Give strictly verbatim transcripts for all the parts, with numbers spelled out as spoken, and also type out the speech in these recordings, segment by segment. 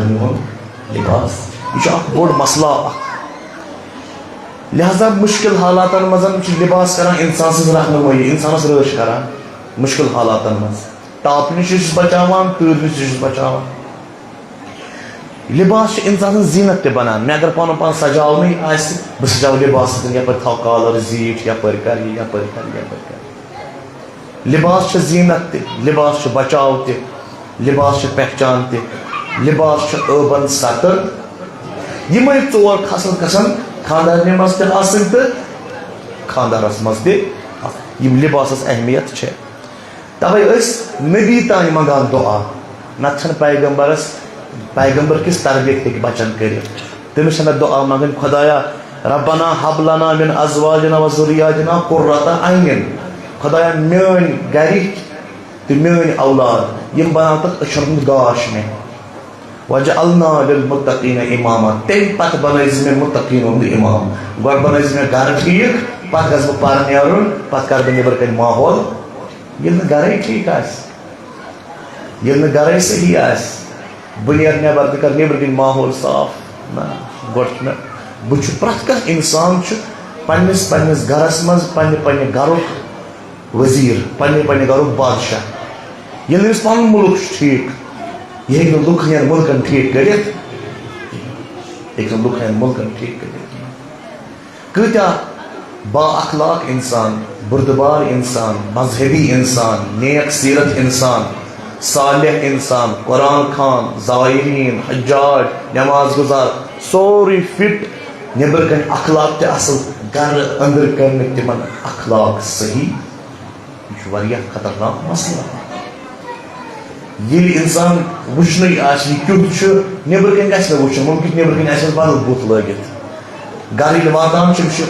میون لباس۔ یہِ چھُ اکھ بوٚڑ مسلہٕ اکھ۔ لہذا مُشکِل حالاتن منٛز چھُ لباس کران انسان سٕنٛز رہنمٲیی، انسانس رٲچھ کران مُشکِل حالاتن منٛز۔ تاپہٕ نِش چھُس بچاوان، تۭرِ نِش چھُس بچاوان۔ لباس چھُ انسان سٕنٛز زینت تہِ بنان۔ مےٚ اگر پنُن پان سجاونٕے آسہِ، بہٕ سجاوٕ لباس سۭتۍ، یپٲرۍ تھاوٕ کالر زیٖٹھ، یپٲرۍ کرٕ یہِ، یپٲرۍ کرٕ یہِ، یپٲرۍ کرٕ یہِ۔ لباس چھُ زینت تہِ، لباس چھُ بچاو تہِ، لباس چھُ پہچان تہِ، لباس چھُ ٲبن ستر۔ یِمے ژور خصلت گژھن خاندارنہِ منٛز تہِ آسٕنۍ تہٕ خاندارس منٛز تہِ آسٕنۍ۔ یِم لباسس اہمیت چھےٚ۔ توے أسۍ نبی تانۍ منگان دعا، نتہٕ چھنہٕ پیغمبرس، پیغمبر کِس تربیت ہیٚکہِ بچن کٔرِتھ۔ تٔمِس چھنہٕ دعا منگٕنۍ، خدایا، ربنا ہب لنا من ازواجنا و ذریاتنا قرۃ اعین۔ خدایا، میٲنۍ گرِکۍ تہٕ میٲنۍ اولاد، یِم بناوتکھ أچھن ہُنٛد گاش مےٚ۔ وجعلنا للمتقین اماما، تمہِ پتہٕ بنٲے زِ مےٚ متقین ہُنٛد امام۔ گۄڈٕ بنٲے زِ مےٚ گرٕ ٹھیٖک، پتہٕ گژھٕ بہٕ پرٕ نیرُن، پتہٕ کرٕ بہٕ نیبرٕ کنہِ ماحول۔ ییٚلہِ نہٕ گرے ٹھیٖک آسہِ، ییٚلہِ نہٕ گرے صحیح آسہِ، بہٕ نیرٕ نیبر تہٕ کرٕ نیبرٕ کنہِ ماحول صاف۔ نہ، گۄڈٕ چھُ مےٚ، بہٕ چھُ، پرٛٮ۪تھ کانٛہہ انسان چھُ پننِس پننِس گرس منٛز پننہِ پننہِ گرُک وزیر، پننہِ پننہِ گرُک بادشاہ۔ ییٚلہِ نہٕ أمِس پنُن مُلک چھُ ٹھیٖک، یہِ ہیٚکہِ نہٕ لُکن ہٕنٛدٮ۪ن مُلکن ٹھیٖک کٔرِتھ، ہیٚکہِ نہٕ لُکن ہٕنٛدٮ۪ن مُلکن ٹھیٖک کٔرِتھ کینٛہہ۔ کۭتیٛاہ با اخلاق انسان، بردبار انسان، مذہبی انسان، نیک سیرت انسان، صالح انسان، قرآن خوان، زائرین، حجاج، نماز گزار، سورُے فٹ، نیبر کنہِ اخلاق تہِ اصل، گرٕ أنٛدرٕ کنہِ نہٕ تِمن اخلاق صحیح۔ یہِ چھُ واریاہ خطرناک مسلہٕ۔ ییٚلہِ انسان وٕچھنٕے آسہِ یہِ کیُتھ چھُ، نیبر کنہِ گژھِ نہٕ وٕچھُن، مُمکِن چھُ نیبر کنہِ آسٮ۪س بدل بُتھ لٲگِتھ۔ گرٕ ییٚلہِ واتان چھُ، أمِس چھُ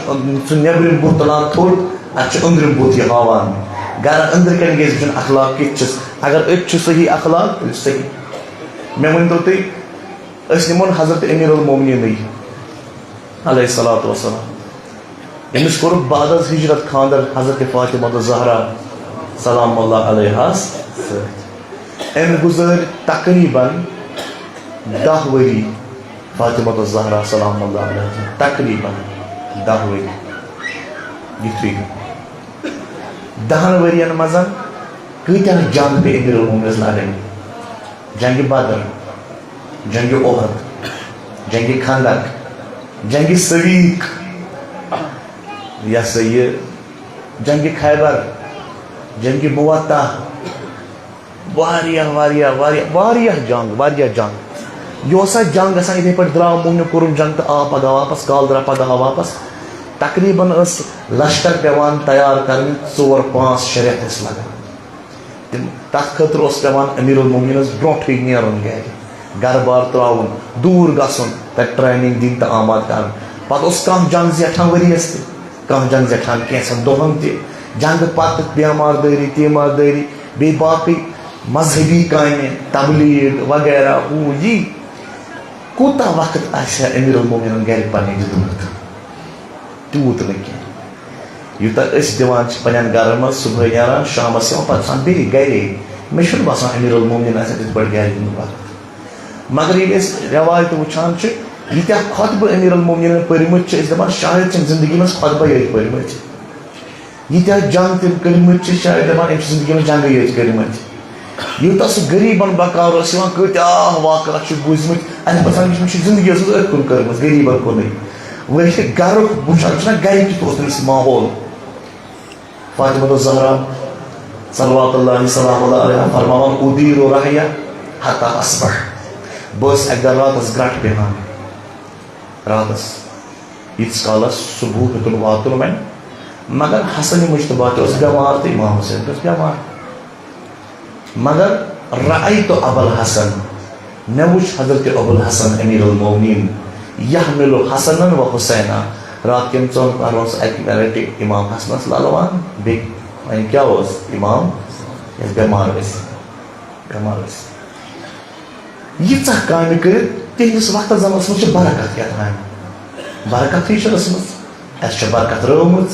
سُہ نیبرِم بُتھ تُلان تھوٚد، اتھ چھُ أنٛدرِم بُتھ یہِ ہاوان۔ گرٕ أنٛدرٕ کنہِ گژھِ وٕچھُن اخلاق کِتھ چھِس۔ اگر أتۍ چھُ صحیح اخلاق، تیٚلہِ چھُ صحیح۔ مےٚ ؤنۍتو تُہۍ، أسۍ نِمون حضرت امیر المومنینٕے علیہ الصلوۃ والسلام۔ أمِس کوٚرُکھ بعد از ہجرت خانٛدر حضرت فاطمہ الزہرا سلام اللہ علیہَس سۭتۍ۔ أمۍ گُزٲرۍ تقریباً دَہ ؤری فاطمہ الزہرا سلام اللہ علیہَس سۭتۍ، تقریباً دَہ ؤری۔ یُتھُے دَہَن ؤرِیَن منٛز کۭتیٛاہ جنگ پیٚیہِ امیر المومنینس لڑٕنۍ؟ جنگِ بدر، جنگِ احد، جنگِ خندق، جنگِ سویق، یہِ ہسا یہِ جنگِ خیبر، جنگِ موطا، واریاہ، واریاہ، واریاہ، واریاہ جنگ، واریاہ جنگ۔ یہِ اوس اَتھ جنگ گژھان، یِتھَے پٲٹھۍ درٛاو مومنہِ، کوٚرُن جنگ تہٕ آو پگاہ واپس، کالہٕ درٛاو پگاہ واپس۔ تقریباً ٲس لشکر پٮ۪وان تیار کرٕنۍ، ژور پانٛژھ شےٚ رٮ۪تھ ٲسۍ لگان۔ تِم، تَتھ خٲطرٕ اوس پٮ۪وان أمیٖر المومنیٖنَس برونٛٹھٕے نیرُن گَرِ، گَرٕ بار ترٛاوُن، دوٗر گژھُن، تَتہِ ٹرٛینِنٛگ دِنۍ تہٕ آماد کَرُن۔ پَتہٕ اوس کانٛہہ جنٛگ زیٹھان ؤریَس تہِ، کانٛہہ جنٛگ زیٹھان کینٛژھن دۄہَن تہِ۔ جنٛگہٕ پَتہٕ بیمار دٲری، تیمار دٲری، بیٚیہِ باقٕے مذہبی کامہِ، تبلیغ وغیرہ، ہُہ یہِ۔ کوٗتاہ وقت آسہِ ہا أمیٖر المومنیٖنَن گَرِ پنٛنہِ دیُتمُت؟ تیوٗت نہٕ کینٛہہ۔ یوٗتاہ أسۍ دِوان چھِ پنٛنٮ۪ن گَرَن منٛز، صُبحٲے نیران، شامَس یِوان، پَتہٕ آسان بیٚیہِ گَرے۔ مےٚ چھُنہٕ باسان أمیٖر المومنیٖن آسہِ ہا تِتھ پٲٹھۍ گَرِ دیُتمُت وقت۔ مگر ییٚلہِ أسۍ رٮ۪واج تہِ وٕچھان چھِ، ییٖتیٛاہ خۄطبہٕ أمیٖر المومنیٖنَن پٔرۍمٕتۍ چھِ، أسۍ دَپان شاید چھِنہٕ زِندگی منٛز خۄطبَے یٲتۍ پٔرۍمٕتۍ۔ ییٖتیٛاہ جنٛگ تٔمۍ کٔرۍمٕتۍ چھِ، شاید دَپان أمۍ چھِ زِندگی منٛز جنٛگٕے یٲتۍ کٔرۍمٕتۍ۔ یوٗتاہ سُہ غریٖبَن بکار اوس یِوان، کۭتیٛاہ واقعہ چھِ بوٗزمٕتۍ، اَسہِ باسان، یہِ چھِ زِندگی ٲسمٕژ أتھۍ کُن کٔرمٕژ، غریٖبَن کُنُے۔ وۄنۍ ییٚلہِ گَرُک وٕچھان چھُنہ، گَرِ کیُتھ اوس تٔمِس ماحول۔ فاطمہ الزہرا صلوات اللہ سلام اللہ علیہا فرماوان، "ادیر رحیہ حتی اصبح"، بہٕ ٲسٕس اَکہِ دۄہ راتَس گرٛٹھ بیٚہوان، راتَس۔ ییٖتِس کالَس صبح ہیوٚتُن واتُن وۄنۍ۔ مگر حسن مجتبیٰ تہِ اوس بٮ۪مار تہٕ امام حسین تہِ اوس بٮ۪مار۔ مگر رأیت ابا الحسن، مےٚ وٕچھ حضرت ابو الحسن امیر المومنین یحمل حسنا و حسینا۔ رات کٮ۪ن ژۄن پہرن اوس اَکہِ لٹہِ امام حسنس للوان، بیٚیہِ وۄنۍ کیٛاہ اوس؟ امام یۄس بٮ۪مار ٲسۍ، بٮ۪مار ٲسۍ۔ ییٖژاہ کامہِ کٔرِتھ تِہنٛدِس وقتس زمانس منٛز چھِ برکت کیٛاہ تام۔ برکتٕے چھِ ٲسمٕژ، اَسہِ چھِ برکت رٲومٕژ۔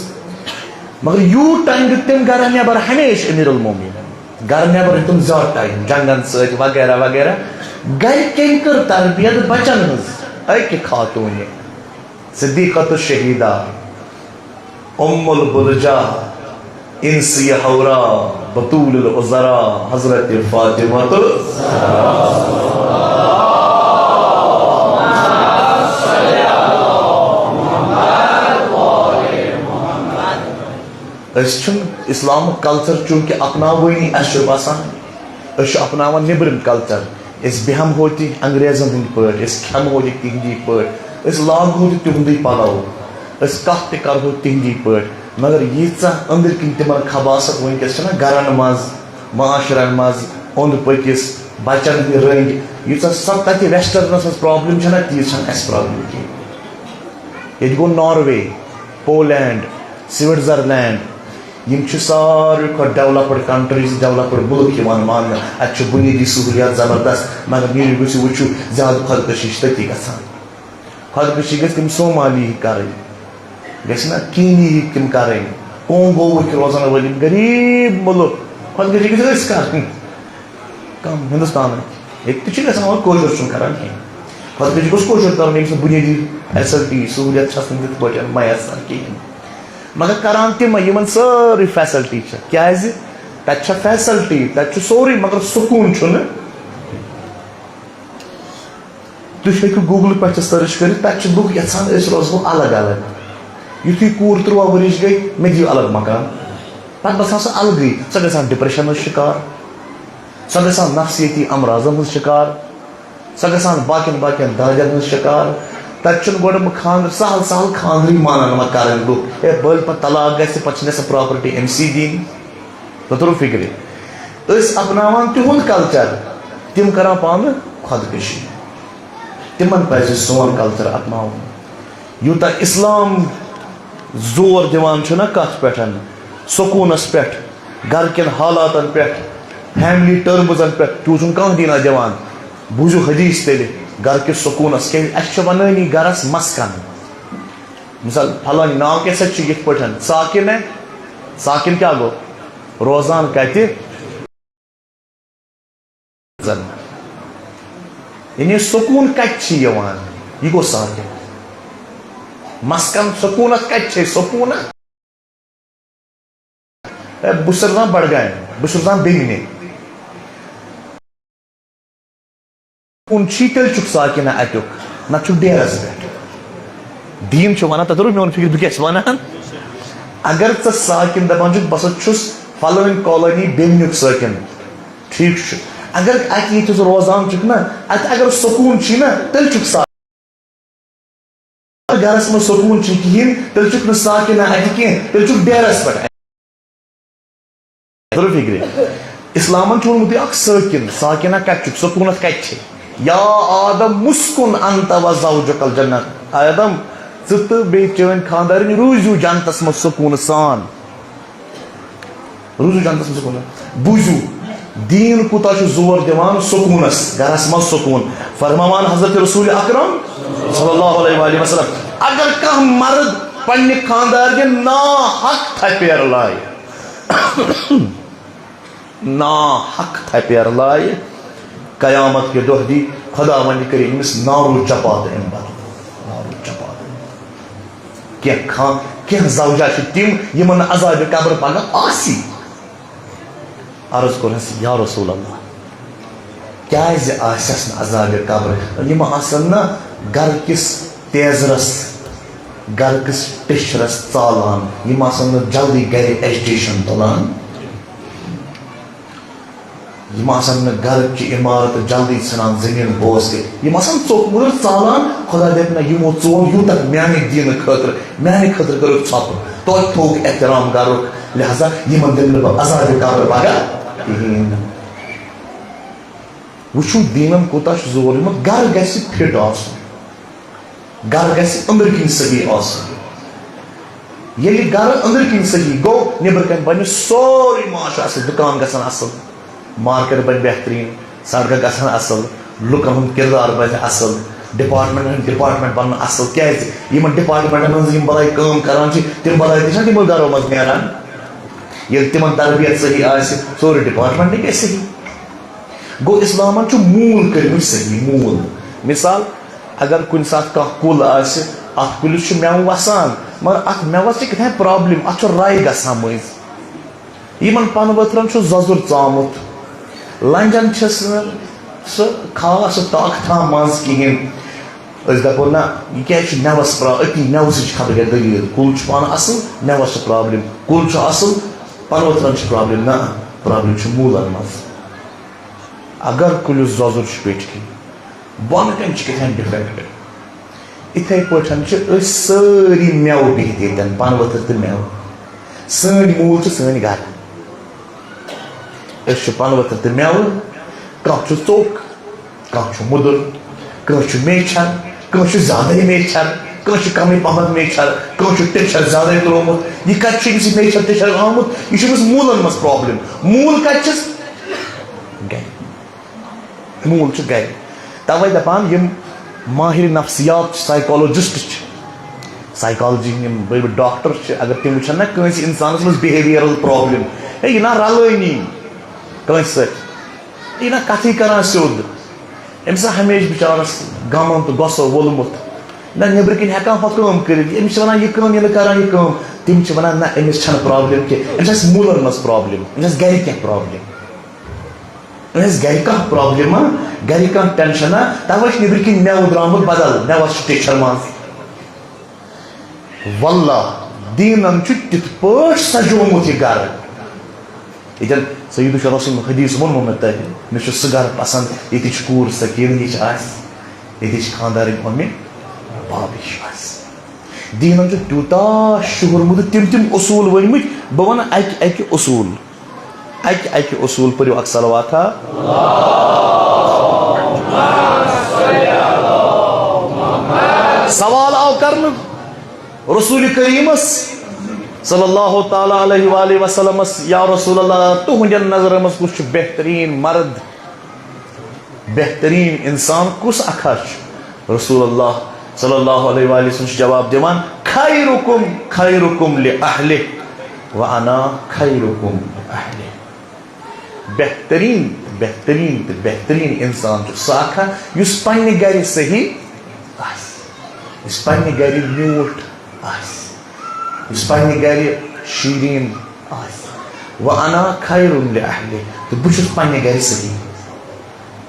مگر یوٗت ٹایم دیُت تٔمۍ گرٕ نٮ۪بر ہمیشہِ امیر المومنین۔ گرٕ نٮ۪بر دیُت تٔمۍ زیادٕ ٹایم، جنگن سۭتۍ وغیرہ وغیرہ۔ گرِ کٔمۍ کٔر تربیت بچن ہٕنٛز؟ اکہِ خاتوٗنہِ، صدیقۃ الشہیدہ، ام البلجہ، انسیہ حورا، بتول العذرا، حضرت فاطمہ۔ أسۍ چھِنہٕ اسلامُک culture چوٗنٛکہِ اپناوٲنی، اَسہِ چھُ باسان أسۍ چھِ اپناوان نیٚبرِم culture۔ أسۍ بیٚہمہو تہِ انگریزن ہٕنٛدۍ پٲٹھۍ، أسۍ کھٮ۪مہو تہِ تِہنٛدی پٲٹھۍ، أسۍ لاگہو تہِ تِہُنٛدُے پلو، أسۍ کتھ تہِ کرہو تِہنٛدی پٲٹھۍ، مگر ییٖژاہ أنٛدرۍ کِنۍ تِمن خباثت وٕنکیٚس چھنہ گرن منٛز، معاشرن منٛز، اوٚنٛد پٔکِس، بچن ہٕنٛدۍ رٔنٛگۍ، ییٖژاہ سۄ تتہِ westernس منٛز problem چھنہ، تیٖژ چھنہٕ اسہِ problem کینٛہہ۔ ییٚتہِ گوٚو ناروے، پولینڈ، سوئٹزرلینڈ، یِم چھِ ساروی کھۄتہٕ developed countries، developed مُلک یِوان ماننہٕ۔ اَتہِ چھِ بُنیٲدی سہوٗلیات زبردست، مگر نیٖرِو گٔژھِو وٕچھِو، زیادٕ خۄدکٔشی چھِ تٔتی گژھان۔ خۄدکٔشی گژھِ تِم صومالی ہٕکۍ کَرٕنۍ، گژھِ نہ کینی ہٕکۍ تِم کَرٕنۍ، کونگووٕکۍ روزَن وٲلۍ یِم غریٖب مُلک، خۄدکٔشی گژھِ أسۍ کَرٕنۍ۔ کم ہندوستانٕکۍ۔ ییٚتہِ تہِ چھِ گژھان، مگر کٲشُر چھُنہٕ کران کینٛہہ۔ پتہٕ بیٚیہِ گوٚژھ کٲشُر کرُن، ییٚمِس نہٕ بُنیٲدی facility، سہوٗلیت چھِ آسان تِتھ پٲٹھۍ میسر کِہیٖنۍ۔ مگر کران تِمے، یِمن سٲرٕے facility چھِ۔ کیازِ؟ تَتہِ چھےٚ facility، تَتہِ چھُ سورُے، مگر سکوٗن چھُنہٕ۔ تُہۍ ہیٚکِو Google پٮ۪ٹھ تہِ search کٔرِتھ، تَتہِ چھِ لُکھ یَژھان أسۍ روزہو الگ الگ۔ یُتھُے کوٗر تُرٛواہ ؤرِش گٔے، مےٚ دِیِو الگ مکان۔ پَتہٕ باسان سۄ الگٕے، سۄ گژھان depressionس شِکار، سۄ گژھان نفسیٲتی امراضن ہٕنٛز شِکار، سۄ گژھان باقین باقین درجن ہٕنٛز شِکار۔ تَتہِ چھُنہٕ گۄڈٕ خانٛدر سہل سہل خانٛدرٕے مانان، وۄنۍ کرن لُکھ، ہے بٔلۍ پَتہٕ طلاق گژھِ، پَتہٕ چھِ مےٚ سۄ property أمسٕے دِنۍ۔ تۄہہِ توٚرُو فِکرِ؟ أسۍ اپناوان تِہُنٛد culture، تِم کران پانہٕ خۄدکٔشی۔ تِمن پزِ سون culture اپناوُن۔ یوٗتاہ اسلام زور دِوان چھُ نہ کتھ پٮ۪ٹھ، سکوٗنس پٮ۪ٹھ، گرٕ کٮ۪ن حالاتن پٮ۪ٹھ، family termsن پٮ۪ٹھ، تیوٗت چھُنہٕ کانٛہہ دیٖنا دِوان۔ بوٗزِو حدیث تیٚلہِ، گرٕ کِس سکوٗنس، کیٛازِ اَسہِ چھِ ونٲنی گرس مسکن۔ مثال، پھلٲنۍ ناو کیٛاہ سا چھُ یِتھ پٲٹھۍ؟ ساکن ہے۔ ساکن کیٛاہ گوٚو؟ روزان کتہِ؟ زن۔ یعنی سکوٗن کتہِ چھِ یِوان؟ یہِ گوٚو ساکن۔ مسکن سکوٗنت کتہِ چھے سکوٗنت؟ ہے، بہٕ چھُس روزان بڈگامہِ، بہٕ چھُس روزان بیٚمنہِ۔ سکوٗن چھی تیٚلہِ چھُکھ ساکِنہ اَتیُک، نَتہٕ چھُکھ ڈیرَس پٮ۪ٹھ۔ دیٖن چھُ وَنان، تَتھ روٚٹ میون فِکِر، بہٕ کیٛاہ چھُس وَنان؟ اگر ژٕ ساکِن دَپان چھُکھ، بہٕ ہسا چھُس فلٲنۍ colony بیٚمنیُک سٲکِن، ٹھیٖک چھُ۔ اگر اَتہِ ییٚتہِ ژٕ روزان چھُکھ نہ، اَتہِ اگر سکوٗن چھی نہ، تیٚلہِ چھُکھ سا-، گرس منٛز سکوٗن چھُنہٕ کِہیٖنۍ، تیٚلہِ چھُکھ نہٕ ساکِنہ اَتہِ کینٛہہ، تیٚلہِ چھُکھ ڈیرس پٮ۪ٹھ۔ تُلِو فِکرِ، اِسلامن چھُ ووٚنمُت یہِ اکھ سٲکِن، ساکِنہ کَتہِ چھُکھ، سکوٗنت کَتہِ چھے؟ یا آدم مسکن انت و زوجک الجنہ۔ آدم، ژٕ تہٕ بیٚیہِ چٲنۍ خاندارِنۍ روٗزِو جنتس منٛز سکوٗنہٕ سان۔ روٗزِو جنتس منٛز سکوٗنہٕ۔ بوٗزِو، دیٖن کوٗتاہ چھُ زور دِوان سکوٗنس، گرس منٛز سکوٗن۔ فرماوان حضرت رسول اکرم صلی اللہ علیہ وآلہ وسلم، اگر کانٛہہ مرد پننہِ خاندارنہِ ناحق تھپیر لایہِ، ناحق تھپیر لایہِ، قیامت کہِ دۄہ دی خداوند کریم أمِس نارو چپاتہٕ اَمہِ بدلہٕ۔ نارو چپاتہٕ اَمہِ بدلہٕ۔ کینٛہہ خان-، کینٛہہ زوجہ چھِ تِم، یِمن نہٕ عذابِ قبر پگاہ آسی۔ عرض کوٚرہس، یا رسول اللہ، کیازِ آسٮ۪س نہٕ عذابِ قبر؟ یِم آسن نہ گرٕ کِس تیزرس، گرٕ کِس ٹیچھرس ژالان، یِم آسن نہٕ جلدی گرِ agitation تُلان۔ یِم آسن نہٕ گرٕ چہِ عمارت جلدی ژھٕنان زٔمیٖن بوس کٔرِتھ۔ یِم آسن ژوٚک مُدُر ژالان، خۄدا دَپہِ نہ، یِمو ژول یوٗتاہ میانہِ دیٖنہٕ خٲطرٕ، میانہِ خٲطرٕ کٔرٕکھ ژھۄپہٕ، توتہِ تھوٚوُکھ احترام گرُک، لہذا یِمن دِمہٕ نہٕ بہٕ عذابِ قبر پگاہ کِہیٖنۍ نہٕ۔ وٕچھِو، دیٖنن کوٗتاہ چھُ زور دیُتمُت، گرٕ گژھِ fit آسُن۔ گرٕ گژھِ أنٛدرٕ کِنۍ صحیح آسُن۔ ییٚلہِ گرٕ أنٛدرٕ کِنۍ صحیح گوٚو، نیٚبرٕ کَنۍ بَنہِ سورُے معاشرٕ اَصٕل، دُکان گژھن اَصٕل، market بَنہِ بہتریٖن، سڑکہٕ گژھن اَصٕل، لُکَن ہُنٛد کِردار بَنہِ اَصٕل، department ہٕنٛدۍ department بَنَن اَصٕل۔ کیٛازِ؟ یِمَن departmentن منٛز یِم بَلاے کٲم کَران چھِ، تِم بَلاے تہِ چھَنہٕ تِمو گَرو منٛز نیران۔ ییٚلہِ تِمَن تربیت صحیح آسہِ، سورُے department گژھِ صحیح۔ گوٚو، اسلامن چھُ موٗل کٔرمٕتۍ صحیح، موٗل۔ مثال، اگر کُنہِ ساتہٕ کانٛہہ کُل آسہِ، اتھ کُلِس چھُ مٮ۪وٕ وسان، مگر اتھ مٮ۪وس چھِ کیٛاہ تام پرابلم، اتھ چھُ رے گژھان مٔنٛزۍ۔ یِمن پنہٕ ؤتھرن چھُ زۄزُر ژامُت، لنجن چھِس نہٕ سُہ خاص طاقتھا منٛز کِہیٖنۍ۔ أسۍ دپو، نہ، یہِ کیٛازِ چھُ مٮ۪وس پرا-، أتی مٮ۪وٕ سۭتۍ چھِ خبر کیٛاہ دٔلیٖل۔ کُل چھُ پانہٕ اصل، مٮ۪وس چھِ پرابلم۔ کُل چھُ اصل، پنہٕ ؤتھرن چھِ پرابلم۔ نہ، پرابلم چھِ موٗلن منٛز۔ اگر کُلِس زۄزُر چھُ پیٚٹھۍ کِنۍ، بۄنہٕ کَنہِ چھِ کیٛاہ تام ڈِفیکٹ۔ اِتھَے پٲٹھۍ چھِ أسۍ سٲری مٮ۪وٕ بِہِتھ ییٚتٮ۪ن، پَنہٕ ؤتھٕر تہٕ مٮ۪وٕ۔ سٲنۍ موٗل چھِ سٲنۍ گَرٕ۔ أسۍ چھِ پَنہٕ ؤتھٕر تہٕ مٮ۪وٕ۔ کانٛہہ چھُ ژوٚک، کانٛہہ چھُ مُدُر، کٲنٛسہِ چھُ میچھر، کٲنٛسہِ چھُ زیادَے میچھر، کٲنٛسہِ چھُ کَمٕے پَہمَتھ میچھر، کٲنٛسہِ چھُ ٹِچھر زیادَے ترٛوومُت۔ یہِ کَتہِ چھُ أمِس یہِ میچھر ٹِچھر آمُت؟ یہِ چھُ أمِس موٗلَن منٛز پرابلم۔ موٗل کَتہِ چھِس؟ گَرِ۔ موٗل چھُ گَرِ۔ تَوَے دَپان یِم ماہر نفسیات چھِ، سایکالوجسٹ چھِ، سایکالجی ہٕنٛدۍ یِم بٔڑۍ بٔڑۍ ڈاکٹر چھِ، اگر تِم وٕچھن نہ کٲنٛسہِ اِنسانَس منٛز بِہیویرل پرابلم، ہے، یہِ نا رَلٲنی کٲنٛسہِ سۭتۍ، یہِ نا کَتھٕے کَران سیوٚد، أمِس ہا ہمیشہِ بِچارَس غمَن تہٕ غۄصو ووٚلمُت، نہ نیٚبرٕ کِنۍ ہٮ۪کان ہۄ کٲم کٔرِتھ، أمِس چھِ وَنان یہِ کٲم، یہِ نہٕ کَران یہِ کٲم۔ تِم چھِ وَنان نہ، أمِس چھَنہٕ پرابلم کینٛہہ، أمِس آسہِ موٗلَن منٛز پرابلم، أمِس آسہِ گَرِ کینٛہہ پرابلم۔ أمِس گرِ کانٛہہ پرابلما، گرِ کانٛہہ ٹینشنا، توے چھُ نیٚبرۍ کِنۍ مٮ۪وٕ درٛامُت بدل، مٮ۪وس چھُ ٹیچھر منٛز۔ واللہ، دیٖنن چھُ تِتھ پٲٹھۍ سجومُت یہِ گرٕ۔ ییٚتٮ۪ن سیدُ شرف سُنٛد حدیث ووٚنمو مےٚ تۄہہِ، مےٚ چھُ سُہ گرٕ پسند، ییٚتہِ چھِ کوٗر سکیٖنہٕ یِچ آسہِ، ییٚتہِ چھِ خانٛدارٕنۍ اُمہِ بابِش آسہِ۔ دیٖنن چھُ تیوٗتاہ شُہُرمُت، تِم تِم اصوٗل ؤنۍمٕتۍ، بہٕ وَنہٕ اَکہِ اَکہِ اصوٗل۔ اَکہِ اَکہِ اصوٗل پٔرِو اَکھ صلواتھا۔ سوال آو کرنہٕ رسول کریٖمس صلی اللہ تعالیٰ علیہ وآلہ وسلمس، یا رسول اللہ، تُہنٛدٮ۪ن نظرن منٛز کُس چھُ بہتریٖن مرد؟ بہترین انسان کُس اکھا چھُ؟ رسول اللہ صلی اللہ علیہ وآلہ وسلم چھُ جواب دِوان، "خیرکم خیرکم لأہلہ وانا خیرکم لأہلہ۔" بہترین، بہترین تہٕ بہترین انسان چھُ سُہ اکھا یُس پننہِ گرِ صحیح آسہِ، یُس پننہِ گرِ میوٗٹھ آسہِ، یُس پننہِ گرِ شیٖریٖن آسہِ۔ "وانا خیر لأہلہ"، تہٕ بہٕ چھُس پننہِ گرِ صحیح۔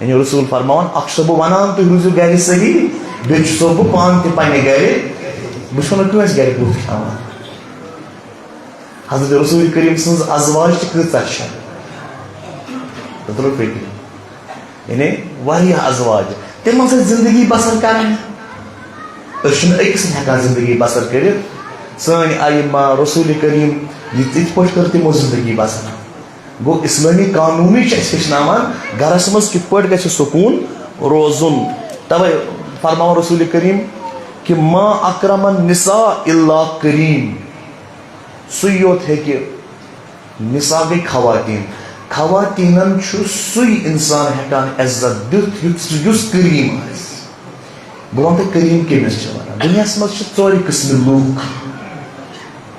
یعنی رسول فرماوان، اکھ چھُسو بہٕ ونان، تُہۍ روٗزِو گرِ صحیح، بیٚیہِ چھُسو بہٕ پانہٕ تہِ پننہِ گرِ، بہٕ چھُسو نہٕ کٲنٛسہِ گرِ بُتھ کھٮ۪وان۔ حضرت رسول کریم سٕنٛز ازواج تہِ کۭژاہ چھےٚ؟ تہٕ تُلُن فِکرِ۔ یعنی واریاہ ازواج، تِمن سۭتۍ زندگی بسر کرٕنۍ۔ أسۍ چھِنہٕ أکِس سۭتۍ ہٮ۪کان زندگی بسر کٔرِتھ۔ سٲنۍ ائمہ، رسول کریم، یہِ تِتھ پٲٹھۍ کٔر تِمو زندگی بسر۔ گوٚو، اسلٲمی قانوٗنٕے چھِ اَسہِ ہیٚچھناوان گرس منٛز کِتھ پٲٹھۍ گژھِ سکوٗن روزُن۔ توے فرماوان رسول کریم کہ "ما اکرم النساء الا کریم"، سُے یوت ہیٚکہِ نساء گٔے خواتین۔ خواتینن چھُ سُے انسان ہٮ۪کان عزت دِتھ یُتھ، یُس کریم آسہِ۔ بہٕ وَنہٕ تۄہہِ کریم کٔمِس چھِ وَنان۔ دُنیاہَس منٛز چھِ ژورِ قٕسمہِ لوٗکھ۔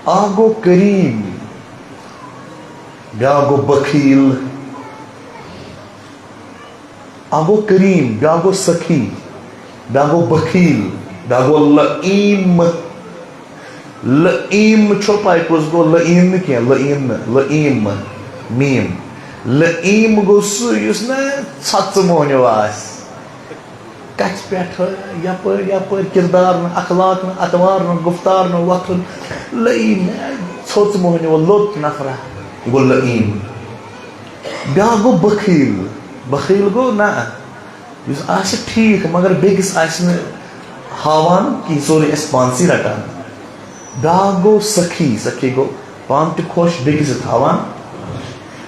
اکھ گوٚو کریم، بیٛاکھ گوٚو بخیل۔ اکھ گوٚو کریم، بیٛاکھ گوٚو سخی، بیٛاکھ گوٚو بخیل، بیٛاکھ گوٚو لئیم۔ لئیم چھو پاے کُس گوٚو؟ لئیم نہٕ کینٛہہ، لئیم نہٕ، لئیم، میٖم۔ لئیم گوٚو سُہ یُس نہ ژھۄژٕ مۄہنیو آسہِ۔ کتھِ پٮ۪ٹھ یپٲرۍ یپٲرۍ، کردار نہٕ، اخلاق نہٕ، اطوار نہٕ، گفتار نہٕ، وۄتھُن۔ لئیم، ژھۄژٕ مۄہنیو، لوٚت نفرا۔ یہِ گوٚو لئیم۔ بیٛاکھ گوٚو بخیل۔ بخیل گوٚو نہ، یُس آسہِ ٹھیٖک، مگر بیٚکِس آسہِ نہٕ ہاوان کِہیٖنۍ، سورُے آسہِ پانسٕے رَٹان۔ بیٛاکھ گوٚو سخی، سخی گوٚو پانہٕ تہِ خۄش، بیٚکِس تہِ تھاوان۔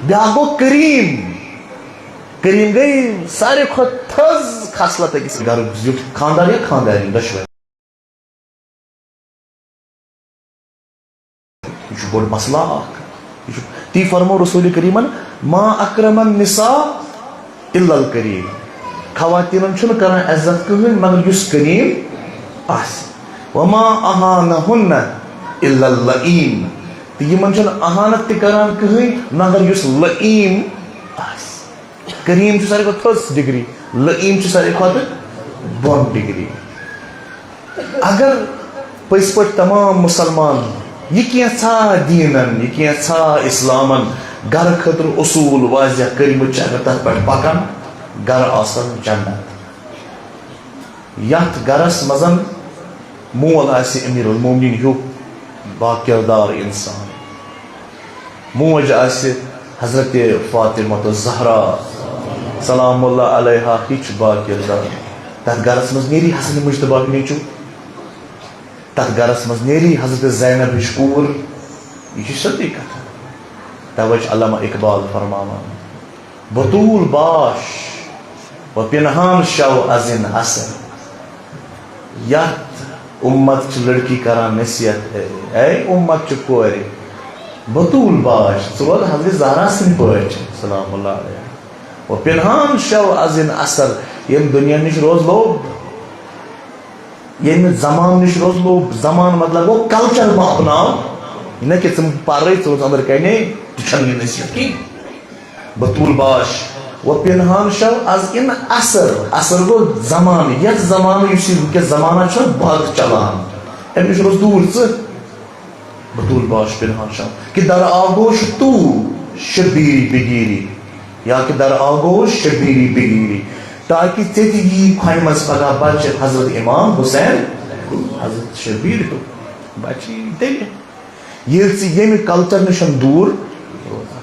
بیٛاکھ گوٚو کریم۔ کریم گٔے ساروی کھۄتہٕ تھٔز خصلت أکِس گَرُک زیُٹھ خانٛدار یا خانٛدارِنۍ دۄشوَے۔ یہِ چھُ بوٚڑ مسلہٕ اکھ۔ یہِ چھُ، تی فرمو رسول کریمن، "ما اکرم النساء الا الکریم"۔ خواتینن چھُنہٕ کران عزت کٕہٕنۍ مگر یُس کریم آسہِ۔ "وما اہانہن الا اللئیم"۔ تہٕ یِمن چھُنہٕ اہانت تہِ کران کٕہٕنۍ مگر یُس لئیم آسہِ۔ کریم چھُ ساروی کھۄتہٕ تھٔز ڈگری، لئیم چھُ ساروی کھۄتہٕ بۄن ڈگری۔ اگر پٔزۍ پٲٹھۍ تمام مسلمان یہِ کینٛژھا دیٖنن، یہِ کینٛژھا اسلامن گرٕ خٲطرٕ اصوٗل واضح کٔرمٕتۍ چھِ، اگر تتھ پٮ۪ٹھ پکن، گرٕ آسن جنت۔ یتھ گرس منٛز مول آسہِ امیر المومنین ہیوٗ با کردار انسان، موج آسہِ حضرت فاطمہ الزہرا سلام اللہ علیہا ہِش با کردار۔ تتھ گرس منٛز نیری حسن مجتبیٰ ہُنٛد نیٚچو، تتھ گرس منٛز نیری حضرت زینب ہِش کوٗر۔ یہِ چھِ سیوٚدُے کتھا۔ توے چھُ علامہ اقبال فرماوان، بتول باش و پنہان شو از این اثر۔ یتھ امت چہِ لڑکی کران نصیحت، اے، اے امت چہِ کورِ، بتول باش، ژٕ روز حضرت زہرا سٕنٛدۍ پٲٹھۍ، سلام اللہ علیہا۔ و پنہان شو از این اثر، ییٚمہِ دُنیا نِش روز لوٚب، ییٚمہِ زمانہٕ نِش روز لوٚب، زمانہٕ مطلب گوٚو کلچر مہ اپناو، نہ کہِ ژٕ پرے، ژٕ روز أنٛدرٕ کنے، ژٕ چھَنہٕ یہِ نصیحت کِہیٖنۍ۔ بتول باش و پنہان شو از این اثر، اثر گوٚو زمانہٕ، یتھ زمانہٕ یُس یہِ وٕنکیٚس زمانہ چھُ، بد چلان، امہِ نِش روز دوٗر ژٕ۔ بتول باش پنہان شو کہ در آغوش تو شبیری بگیری، یا کہ در آغوش شبیری بگیری، تاکہ ژےٚ تہِ یی کھۄنہِ منٛز پگاہ بچہِ حضرت امام حسین، حضرت شبیر ہیوٗ بچہِ یی تیٚلہِ۔ ییٚلہِ ژٕ ییٚمہِ کلچر نِش دوٗر،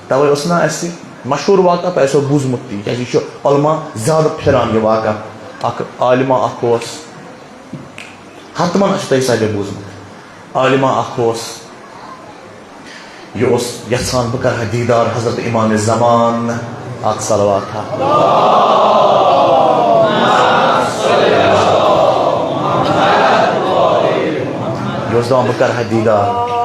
توے اوس نہ اَسہِ مشہوٗر واقعہ، تۄہہِ آسیو بوٗزمُت تہِ، کیازِ یہِ چھُ علماء زیادٕ پھِران یہِ واقعہ۔ اکھ عالمہ اکھ اوس، حتماً آسہِ تۄہہِ سارنٕے بوٗزمُت۔ عالمہ اکھ اوس، یہِ اوس یژھان بہٕ کرٕ ہا دیٖدار حضرت امام زمان۔ اکھ صلوات ہا۔ یہِ اوس دپان بہٕ کرٕ ہا دیٖدار۔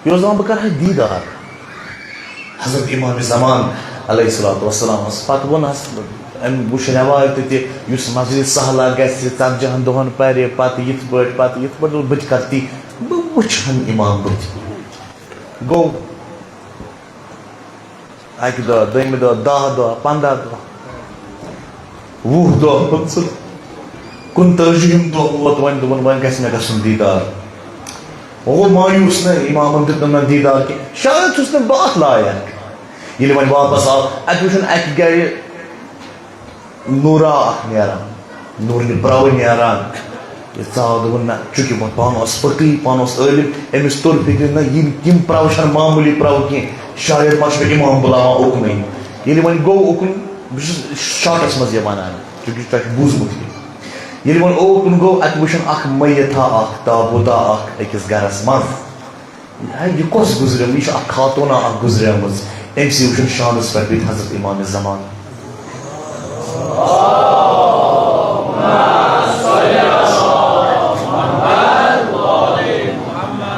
یہِ اوس دَپان، بہٕ کَرٕ ہا دیٖدار حضرت امام زمان علیہ الصلوۃ والسلامَس۔ پَتہٕ ووٚن حظ، أمۍ وٕچھ رٮ۪وایتہٕ تہِ، یُس مسجد سہلہ گژھِ، ژَتجی ہَن دۄہَن پَرِ، پَتہٕ یِتھ پٲٹھۍ، پَتہٕ یِتھ پٲٹھۍ، دوٚپُن، بہٕ تہِ کَرٕ تی، بہٕ وٕچھِ ہَن امام بٕتھِ۔ گوٚو، اَکہِ دۄہ، دوٚیمہِ دۄہ، دَہ دۄہ، پنٛداہ دۄہ، وُہ دۄہ، پٕنٛژٕہ، کُنتٲجِہِم دۄہ ووت، وۄنۍ دوٚپُن، وۄنۍ گژھِ مےٚ گژھُن دیٖدار۔ وۄنۍ گوٚو مایوٗس، نہ اِمامَن دیُت نہٕ مےٚ دیٖدار کینٛہہ، شاید چھُس نہٕ بہٕ اَتھ لایق۔ ییٚلہِ وۄنۍ واپَس آو، اَتہِ وٕچھُن اَکہِ گَرِ نوٗرا اکھ نیران، نوٗرنہِ پرٛاوٕ نیران۔ یہِ ژاو، دوٚپُن، نہ، چونکہ وۄنۍ پانہٕ اوس فقیٖر، پانہٕ اوس عٲلِم، أمِس توٚر فِکرِ، نہ، یِم، یِم پرٛاوٕ چھَنہٕ معموٗلی پرٛاوٕ کینٛہہ، شاید ما چھُ مےٚ اِمام بُلاوان اُکنُے۔ ییٚلہِ وۄنۍ گوٚو اُکُن، بہٕ چھُس شاٹَس منٛز یہِ وَنان، چونکہ تۄہہِ چھُ بوٗزمُت یہِ۔ ییٚلہِ وۄنۍ اوکُن گوٚو، اَتہِ وٕچھُن اکھ میتھا اکھ، تابوٗتا اکھ أکِس گَرَس منٛز۔ ہے، یہِ کۄس گُزریمٕژ؟ یہِ چھِ اَکھ خاتوٗنا اَکھ گُزریمٕژ۔ أمۍ سٕے وٕچھُن شانَس پٮ۪ٹھ بِہِتھ حضرت امام زمان۔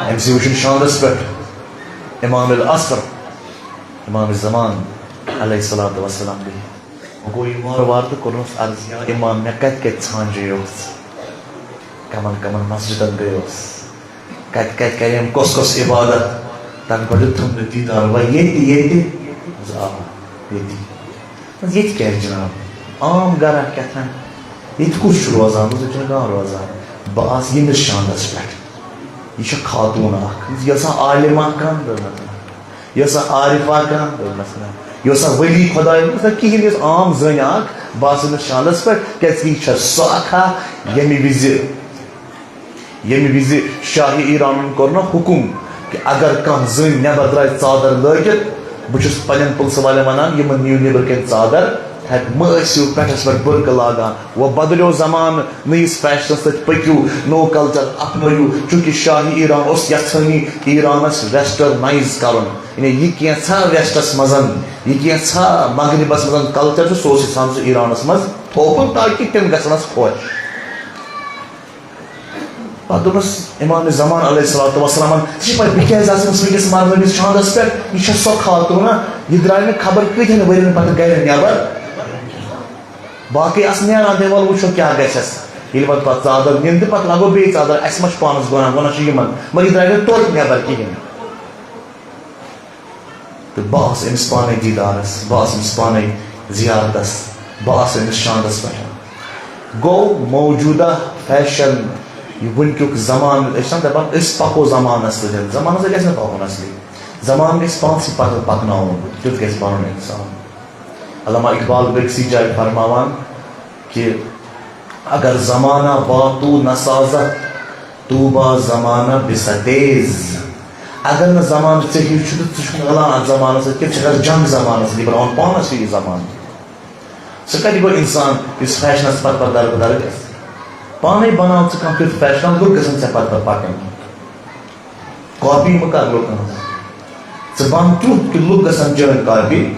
أمۍ سٕے وٕچھُن شانَس پٮ۪ٹھ امام العصر، امام زمان علیہ الصلوۃ والسلام بِہِتھ۔ وۄنۍ گوٚو یہِ وارٕ وارٕ تہٕ کوٚرنَس عرض، یا امام، مےٚ کَتہِ کَتہِ ژھانٛجے یوت؟ کَمَن کَمَن مسجدَن گٔیوس؟ کَتہِ کَتہِ کَریم، کۄس کۄس عبادت؟ تَنہٕ پٮ۪ٹھٕ تھوٚم مےٚ دیٖدار، وۄنۍ ییٚتہِ، ییٚتہِ۔ زِ آ، ییٚتی۔ دوٚپمَس، ییٚتہِ کیٛازِ جناب؟ عام گرا کیٛاہ تام۔ ییٚتہِ کُس چھُ روزان؟ دوٚپمَس، ییٚتہِ چھُنہٕ کانٛہہ روزان۔ بہٕ آس ییٚمِس شانَس پٮ۪ٹھ۔ یہِ چھےٚ خاتوٗن اَکھ۔ یہِ ٲسا عالمہ کانٛہہ؟ دوٚپمَس، نہ۔ یہِ ٲسا عارفہ کانٛہہ؟ دوٚپمَس، نہ۔ یہِ ٲسا ولی خۄداے؟ دوٚپمَس، نہ، کِہیٖنۍ۔ یہِ ٲس عام زٔنۍ اَکھ۔ بہٕ آس أمِس شانَس پٮ۪ٹھ، کیٛازِکہِ یہِ چھےٚ سۄ اَکھا، ییٚمہِ وِزِ ییٚمہِ وِزِ شاہِ ایرانن کوٚر نہ حُکُم کہِ اگر کانٛہہ زٔنۍ نٮ۪بر درٛاے ژادر لٲگِتھ، بہٕ چھُس پننٮ۪ن پُلسہٕ والٮ۪ن ونان، یِمن نِیِو نیٚبرۍ کِنۍ ژادر، ہتہٕ مہٕ ٲسِو پٮ۪ٹھس پٮ۪ٹھ بُرقہٕ لاگان۔ وۄنۍ بدلیو زمانہٕ، نٔیِس فیشنس سۭتۍ پٔکِو، نوٚو کلچر اپنٲیِو، چونکہ شاہی ایران اوس یژھٲنی ایرانس ویسٹرنائز کرُن۔ یعنی یہِ کینٛژھا ویسٹس منٛز، یہِ کینٛژھا مغربس منٛز کلچر چھُ، سُہ اوس یژھان سُہ ایرانس منٛز تھوپُن، تاکہ تِم گژھن اَس خۄش۔ پتہٕ دوٚپنس امام زمان علیہ الصلوۃ والسلام، ژےٚ چھےٚ پَے بہٕ کیازِ آسہٕ أمِس وٕنکیٚس مرنہٕ وِزِ شاندس پٮ۪ٹھ؟ یہِ چھےٚ سۄ خاتوٗنہ، یہِ درٛاے نہٕ خبر کۭتہن ؤرین پتہٕ گرِ نٮ۪بر۔ باقٕے آسہٕ نیران، دپان وَلہٕ وٕچھو کیٛاہ گژھٮ۪س۔ ییٚلہِ پتہٕ پتہٕ ژادر نِن تہٕ پتہٕ لاگو بیٚیہِ ژادر، اَسہِ ما چھُ پانس گۄناہ، گۄناہ چھُ یِمن۔ مگر یہِ درٛاے نہٕ توتہِ نٮ۪بر کِہیٖنۍ۔ تہٕ بہٕ آس أمِس پانے دیٖدارس، بہٕ آس أمِس پانے زیارتس، بہٕ آس أمِس شاندس پٮ۪ٹھ۔ گوٚو موجودہ فیشن، یہِ وٕنکیُک زمانہٕ، أسۍ چھِنہ دپان أسۍ پکو زمانس سۭتۍ، زمانس سۭتۍ گژھِ نہٕ پکُن اصلی، زمانہٕ گژھِ پانسٕے پتہٕ پکناوُن، تیُتھ گژھِ بنُن انسان۔ علامہ اقبال بیٚکسٕے جایہِ فرماوان کہِ اگر زمانہ باتو نسازد، طوبیٰ زمانہ بستیز۔ اگر نہٕ زمانہٕ ژےٚ ہیوٗ چھُ تہٕ ژٕ چھُکھ نہٕ رلان اتھ زمانس سۭتۍ کینٛہہ، ژٕ چھُکھ اتھ جنگ زمانس سۭتۍ، بہٕ روان پانس ہیوٗ یہِ زمانہٕ۔ سُہ کتہِ گوٚو انسان یُس فیشنس پتہٕ پتہٕ دربدر گژھِ؟ پانے بناو ژٕ کانٛہہ تیُتھ فیشن، لُکھ گژھن ژےٚ پتہٕ پتہٕ پکٕنۍ۔ کاپی مہٕ کر لُکن ہٕنٛز۔ ژٕ بن تیُتھ کہِ لُکھ گژھن چٲنۍ کاپی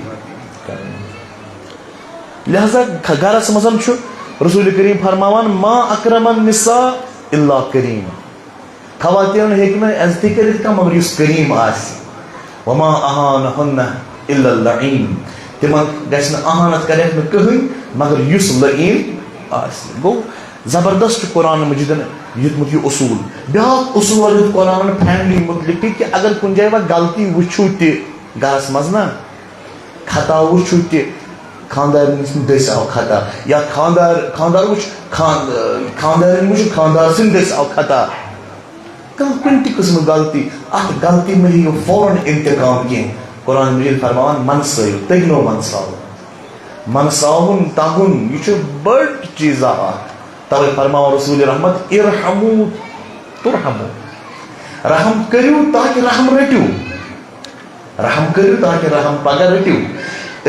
کرٕنۍ۔ لہذا خ-، گرس منٛز چھُ رسول کریم فرماوان، "ما اکرم النساء الا کریم۔" خواتین ہیٚکہِ نہٕ عزتٕے کٔرِتھ کانٛہہ مگر یُس کریم آسہِ۔ "وما اہانہن الا اللعین۔" تِمن گژھِ نہٕ اہانت کرٮ۪کھ نہٕ کٕہٕنۍ مگر یُس لعین آسہِ۔ گوٚو زبردست چھُ قرآن مجیدن دیُتمُت یہِ اصوٗل۔ بیٛاکھ اصوٗل دیُت قرآنن فیملی متعلق تہِ کہِ اگر کُنہِ جایہِ وۄنۍ غلطی وٕچھِو تہِ گرس منٛز نا، خطا وٕچھِو تہِ، خاندارنہِ سٕنٛدِ دٔسۍ آو خطا، یا خاندار، خاندار وٕچھ خان-، خاندارنہِ وٕچھِو خاندار سٕنٛدِ دٔسۍ آو خطا، کانٛہہ کُنہِ تہِ قٕسمٕچ غلطی، اتھ غلطی مہ ہیٚیِو فوراً انتقام کینٛہہ۔ قرآن مجید فرماوان، منسٲیِو، تٔگنو منساوُن۔ منساوُن تگُن، یہِ چھُ بٔڑ چیٖزا اکھ۔ توے فرماوان رسول رحمت، ارحمو ترحمو۔ رحم کٔرِو تاکہ رحم رٔٹِو۔ رحم کٔرِو تاکہ رحم پگاہ رٔٹِو۔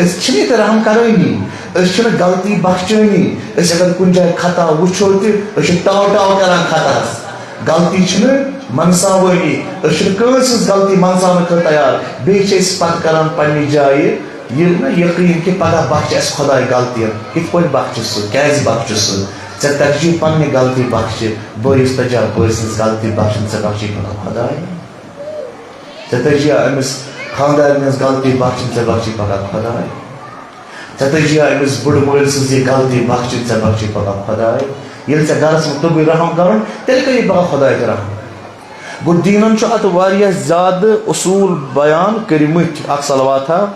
أسۍ چھِنہٕ ییٚتہِ رحم کرٲنی، أسۍ چھِنہٕ غلطی بخشٲنی۔ أسۍ اگر کُنہِ جایہِ خطا وٕچھو تہِ، أسۍ چھِ ٹاو ٹاو کران خطاہس۔ غلطی چھِنہٕ منساوٲنی، أسۍ چھِنہٕ کٲنٛسہِ ہٕنٛز غلطی منساونہٕ خٲطرٕ تیار۔ بیٚیہِ چھِ أسۍ پتہٕ کران پننہِ جایہِ یہِ نہ یقین کہِ پگاہ بخشِ اَسہِ خۄداے غلطی۔ کِتھ پٲٹھۍ بخشِ سُہ؟ کیازِ بخشِ سُہ؟ ژےٚ ترجی پننہِ غلطی بخشِ، بٲیِس تجا بٲے سٕنٛز غلطی بخشِنۍ، ژےٚ بخشی پگاہ خۄداے۔ ژےٚ تجی أمِس خاندارنہِ ہٕنٛز غلطی بخشِنۍ، ژےٚ بخشی پگاہ خۄداے۔ ژےٚ تجی أمِس بُڈٕ مٲلۍ سٕنٛز یہِ غلطی بخشِنۍ، ژےٚ بخشی پگاہ خۄداے۔ ییٚلہِ ژےٚ گرس منٛز توٚگُے رحم کرُن، تیٚلہِ کری پگاہ خۄداے تہِ رحم۔ گوٚو دیٖنن چھُ اتھ واریاہ زیادٕ اصوٗل بیان کٔرمٕتۍ۔ اکھ صلوات ہا۔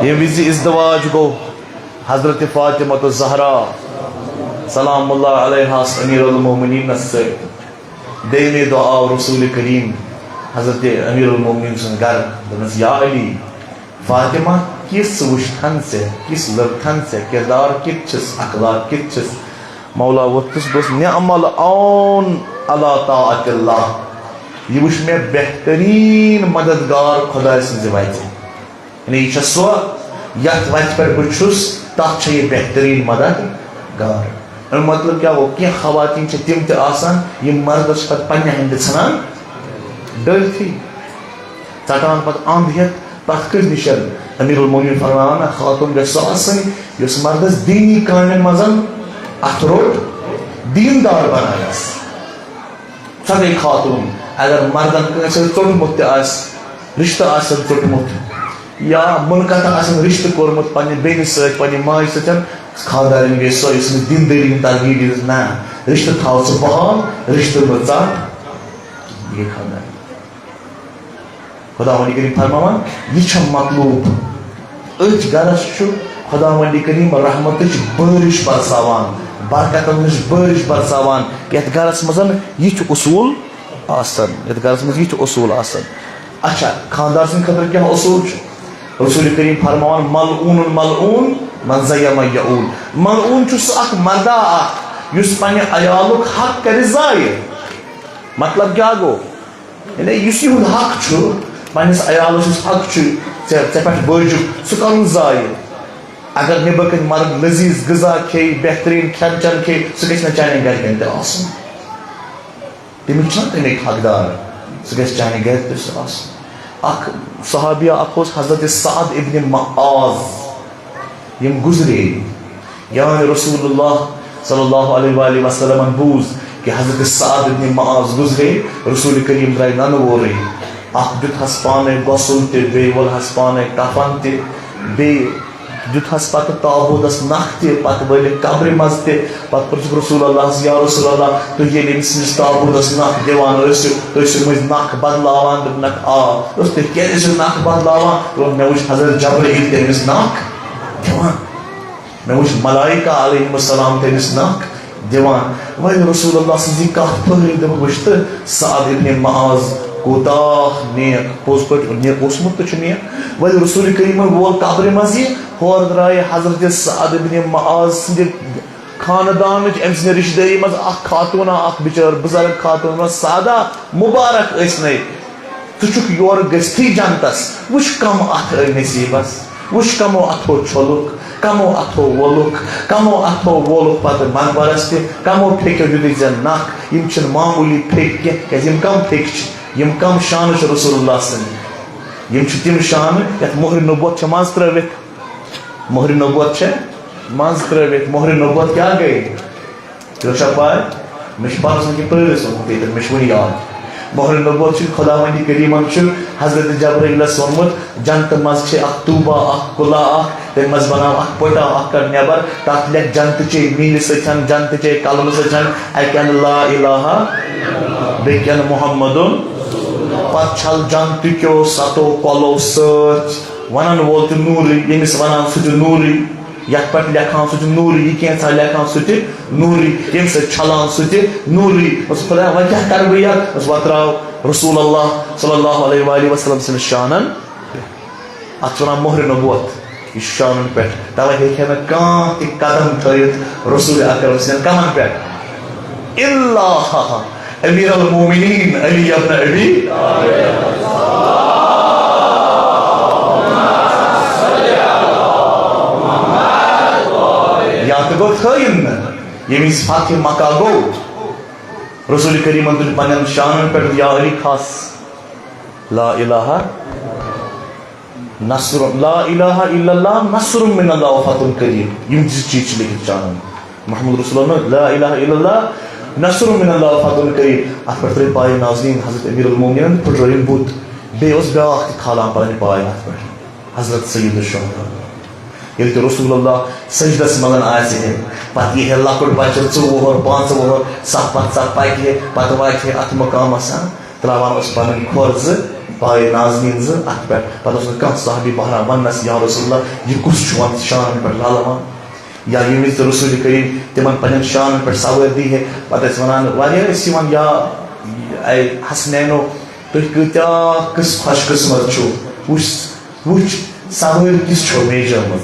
ییٚمہِ وِزِ ازدواج گوٚو حضرت فاطمہ الزہرا سلام اللہ علیہس امیر المومنینس سۭتۍ، دیمے دۄہ آو رسول کریم حضرت امیر المومنین سُنٛد گرٕ، دوٚپنس، یا علی، فاطمہ کِژھ وٕچھتھن ژےٚ، کِژھ لٔبتھن ژےٚ، کردار کِتھ چھِس، اخلاق کِتھ چھِس؟ مولا ووٚتھُس، دوٚپُس، نعم العون علی طاعت اللہ، یہِ وٕچھ مےٚ بہتریٖن مددگار خۄداے سٕنٛزِ وتہِ۔ یعنی یہِ چھےٚ سۄ یتھ وتہِ پٮ۪ٹھ بہٕ چھُس، تتھ چھےٚ یہِ بہتریٖن مددگار۔ اَمیُک مطلب کیٛاہ گوٚو؟ کینٛہہ خواتین چھےٚ تِم تہِ آسان، یِم مردس چھِ پتہٕ پننہِ ہندِ ژھٕنان ڈٔلتھٕے، ژٹان پتہٕ اند ہٮ۪تھ پرٛٮ۪تھ کٲنٛسہِ نِش۔ امیر المومنین فرماوان، خاتون گژھِ سۄ آسٕنۍ، یۄس مردس دیٖنی کامٮ۪ن منٛز اتھٕ روٚٹ، دیٖندار بنایس۔ سۄ گٔے خاتون۔ اگر مردن کٲنٛسہِ سۭتۍ ژوٚٹمُت تہِ آسہِ، رشتہٕ آسن ژوٚٹمُت، یا مُنقطع آسن رشتہٕ کوٚرمُت پننہِ بیٚنہِ سۭتۍ، پننہِ ماجہِ سۭتۍ، خاندارِنۍ گٔے سۄ، یُس أمِس دیندٲری ہُنٛد ترغیب دِژ۔ نہ، رشتہٕ تھاو ژٕ بحال، رشتہٕ مہ ژٹ۔ یہِ گٔے خاندارِنۍ۔ خداوند کریم فرماوان، یہِ چھےٚ مطلوب۔ أتھۍ گرس چھُ خداوند کریم رحمتٕچ بٲرِش برساوان، برکتن ہٕنٛز بٲرِش برساوان۔ یتھ گرس منٛز یِتھۍ اصوٗل آسن، یتھ گرس منٛز یِتھۍ اصوٗل آسن۔ اچھا، خاندار سٕنٛدِ خٲطرٕ کیٛاہ اصوٗل چھُ؟ رسول کریم فرماوان، ملعون ملعون من زیم یعول۔ ملعون چھُ سُہ اکھ مردہ اکھ یُس پننہِ عیالُک حق کرِ ضایع۔ مطلب کیٛاہ گوٚو؟ یعنی یُس یِہُنٛد حق چھُ، پننِس عیالَس یُس حق چھُ ژےٚ، ژےٚ پٮ۪ٹھ وٲجِب، سُہ کَرُن ضایع۔ اگر نیٚبرٕ کَنۍ مَرَن لذیذ غذا کھیٚیہِ، بہتریٖن کھٮ۪ن چٮ۪ن کھیٚیہِ، سُہ گژھِ نہٕ چانٮ۪ن گَرِکٮ۪ن تہِ آسُن۔ تٔمِس چھُنہ تَمِکۍ حقدار، سُہ گژھِ چانہِ گَرِ تہِ سُہ آسُن۔ اَکھ صحابیہ اَکھ اوس حضرت سعد ابن معاذ، یِم گُزرے۔ یعنی رسول اللہ صلی اللہ علیہ وآلہ وسلمن بوٗز کہِ حضرت سعد ابن معاذ گُزرے، رسول کریم درٛاے ننہٕ وورٕے۔ اکھ دیُتہَس پانے غسل تہِ، بیٚیہِ وولہَس پانے کفن تہِ، بیٚیہِ دیُتہَس پتہٕ تابوٗتس نکھ تہِ، پتہٕ وٲلِکھ قبرِ منٛز تہِ۔ پتہٕ پرٛژھُکھ رسول اللہ، یا رسول اللہ، تُہۍ ییٚلہِ أمۍ سٕنٛدِس تابوٗتس نکھ دِوان ٲسِو، تُہۍ ٲسِو مٔنٛزۍ نکھ بدلاوان؟ دوٚپنکھ، آ۔ دوٚپُس، تُہۍ کیٛازِ ٲسِو نکھ بدلاوان؟ دوٚپُن، مےٚ وٕچھ حضرت جبرائیل تٔمِس نکھ دِوان۔ مےٚ وٕچھ ملائکہ علیہم السلام تٔمِس نکھ دِوان۔ وۄنۍ رسول اللہ سٕنٛز یہِ کتھ پھٔہلے، دوٚپُکھ، وٕچھ تہٕ سعد ابن معاذ کوٗتاہ نیک، پوٚز پٲٹھۍ نیک اوسمُت تہٕ چھُ نیک۔ وۄنۍ رسول کریٖمن وول قبرِ منٛز یہِ، ہورٕ درٛایہِ حضرت سعد ابن معاذ سٕنٛدِ خاندانٕچ، أمۍ سٕنٛدِ رِشتہٕ دٲری منٛز اکھ خاتوٗنا، اکھ بِچٲر بُزرگ خاتوٗن، سعدا، مُبارک ٲسۍ نے۔ ژٕ چھُکھ یورٕ گٔژھتھٕے جنتس۔ وٕچھ کم اتھٕ ٲے نصیبس، وٕچھ کمو اتھو چھوٚلُکھ، کمو اتھو وولُکھ، کمو اتھو وولُکھ پتہٕ مقبرس تہِ، کمو پھیٚکیو دیُتُے ژےٚ نکھ۔ یِم چھِنہٕ معموٗلی پھیٚکۍ کینٛہہ، کیازِ یِم کم پھیٚکۍ چھِ، یِم کم شانہٕ چھِ رسول اللہ سٕنٛدۍ۔ یِم چھِ تِم شانہٕ یتھ مۄہرِ نبوت چھِ منٛز ترٲوِتھ۔ مۄہرِ نبوت چھِ منٛز ترٲوِتھ۔ مۄہرِ نبوت کیٛاہ گٔے؟ تۄہہِ چھا پاے؟ مےٚ چھُ پانَس وٕنہِ پرٛٲرِتھ سوٗنٛچمُت ییٚتٮ۪ن، مےٚ چھُ وٕنہِ یاد۔ مۄہرِ نبوت چھُ خۄداوندِ کریٖمن چھُ حضرت جبرائیلس ووٚنمُت، جنتہٕ منٛز چھِ اکھ طوبہ، اکھ قلعہ اکھ، تَمہِ منٛز بناو اکھ پوٹا اکھ کر نٮ۪بر، تَتھ لیکھ جنتٕچے میٖلہِ سۭتۍ، جنتٕچے کلمہٕ سۭتۍ، اکہِ اندٕ لا الہ، بیٚکہِ اندٕ محمدُن۔ پتہٕ چھل جنتہٕ کیو ستو کۄلو سۭتۍ، ونن وول تہِ نوٗرٕے، ییٚمِس ونان سُہ تہِ نوٗرٕے۔ یتھ پٮ۪ٹھ لیکھان سُہ چھُ نوٗرٕے، یہِ کینٛژھا لیکھان سُہ تہِ نوٗرٕے، ییٚمہِ سۭتۍ چھلان سُہ تہِ نوٗرٕے۔ دوٚپُس، خۄدایا، وۄنۍ کیٛاہ کرٕ بہٕ یتھ؟ دوٚپُس، وۄنۍ ترٛاو رسول اللہ صلی اللہ علیہ وآلہ وسلم سٕنٛدِس شانن۔ اتھ چھِ ونان مۄہرِ نبوت۔ یہِ چھُ شانن پٮ۪ٹھ۔ توے ہیٚکہِ ہے نہٕ کانٛہہ تہِ قدم تھٲیِتھ رسول اکرم سٕنٛدٮ۪ن کمن پٮ۪ٹھ۔ الا امیر المومنین علی ابن ابی۔ یا تہٕ گوٚو تھٲیِن نہٕ۔ ییٚمہِ وِزِ فتح مکہ گوٚو، رسول کریٖمن تُلۍ پننٮ۪ن شانن پٮ۪ٹھ، یا علی کھس۔ لا الہ نصر، لا الہ الا اللہ نصر من اللہ و فتح قریب۔ یِم زٕ چیٖز چھِ لیکھِتھ چانن۔ محمد رسول اللہ، لا الہ الا اللہ نصر من اللہ و فتح قریب۔ اتھ پٮ۪ٹھ ترٲے پایہِ نازنیٖن حضرت امیر المومنین، پھٕٹرٲیِن بُت۔ بیٚیہِ اوس بیٛاکھ تہِ کھالان پنٕنۍ پاے اتھ پٮ۪ٹھ، حضرت سید الشہداء۔ ییٚلہِ تہِ رسول اللہ سجدس منٛز آسہِ ہے، پتہٕ یی ہے لۄکُٹ بچہٕ، ژٕ وُہُر، پانٛژھ وُہُر، سۄ پتہٕ سۄ پکہِ ہے، پتہٕ واتہِ ہے اتھ مقامس۔ تراوان اوس پنٕنۍ کھۄر زٕ، پایہِ نازنیٖن زٕ اتھ پٮ۪ٹھ۔ پتہٕ اوس نہٕ کانٛہہ صحابی بہران وننس، یا رسول اللہ، یہِ کُس چھُ وۄنۍ شانن پٮ۪ٹھ لالوان؟ یا ییٚمہِ وِزِ تہِ رسول کریم تِمن پننٮ۪ن شانن پٮ۪ٹھ سوٲرۍ دی ہے، پتہٕ ٲسۍ ونان، واریاہ ٲسۍ یِوان، یا اے حسنینو، تُہۍ کۭتیاہ کس خۄش قسمت چھِو، وٕچھ، وٕچھ، سوٲرۍ کِژھ چھو میجٲمٕژ۔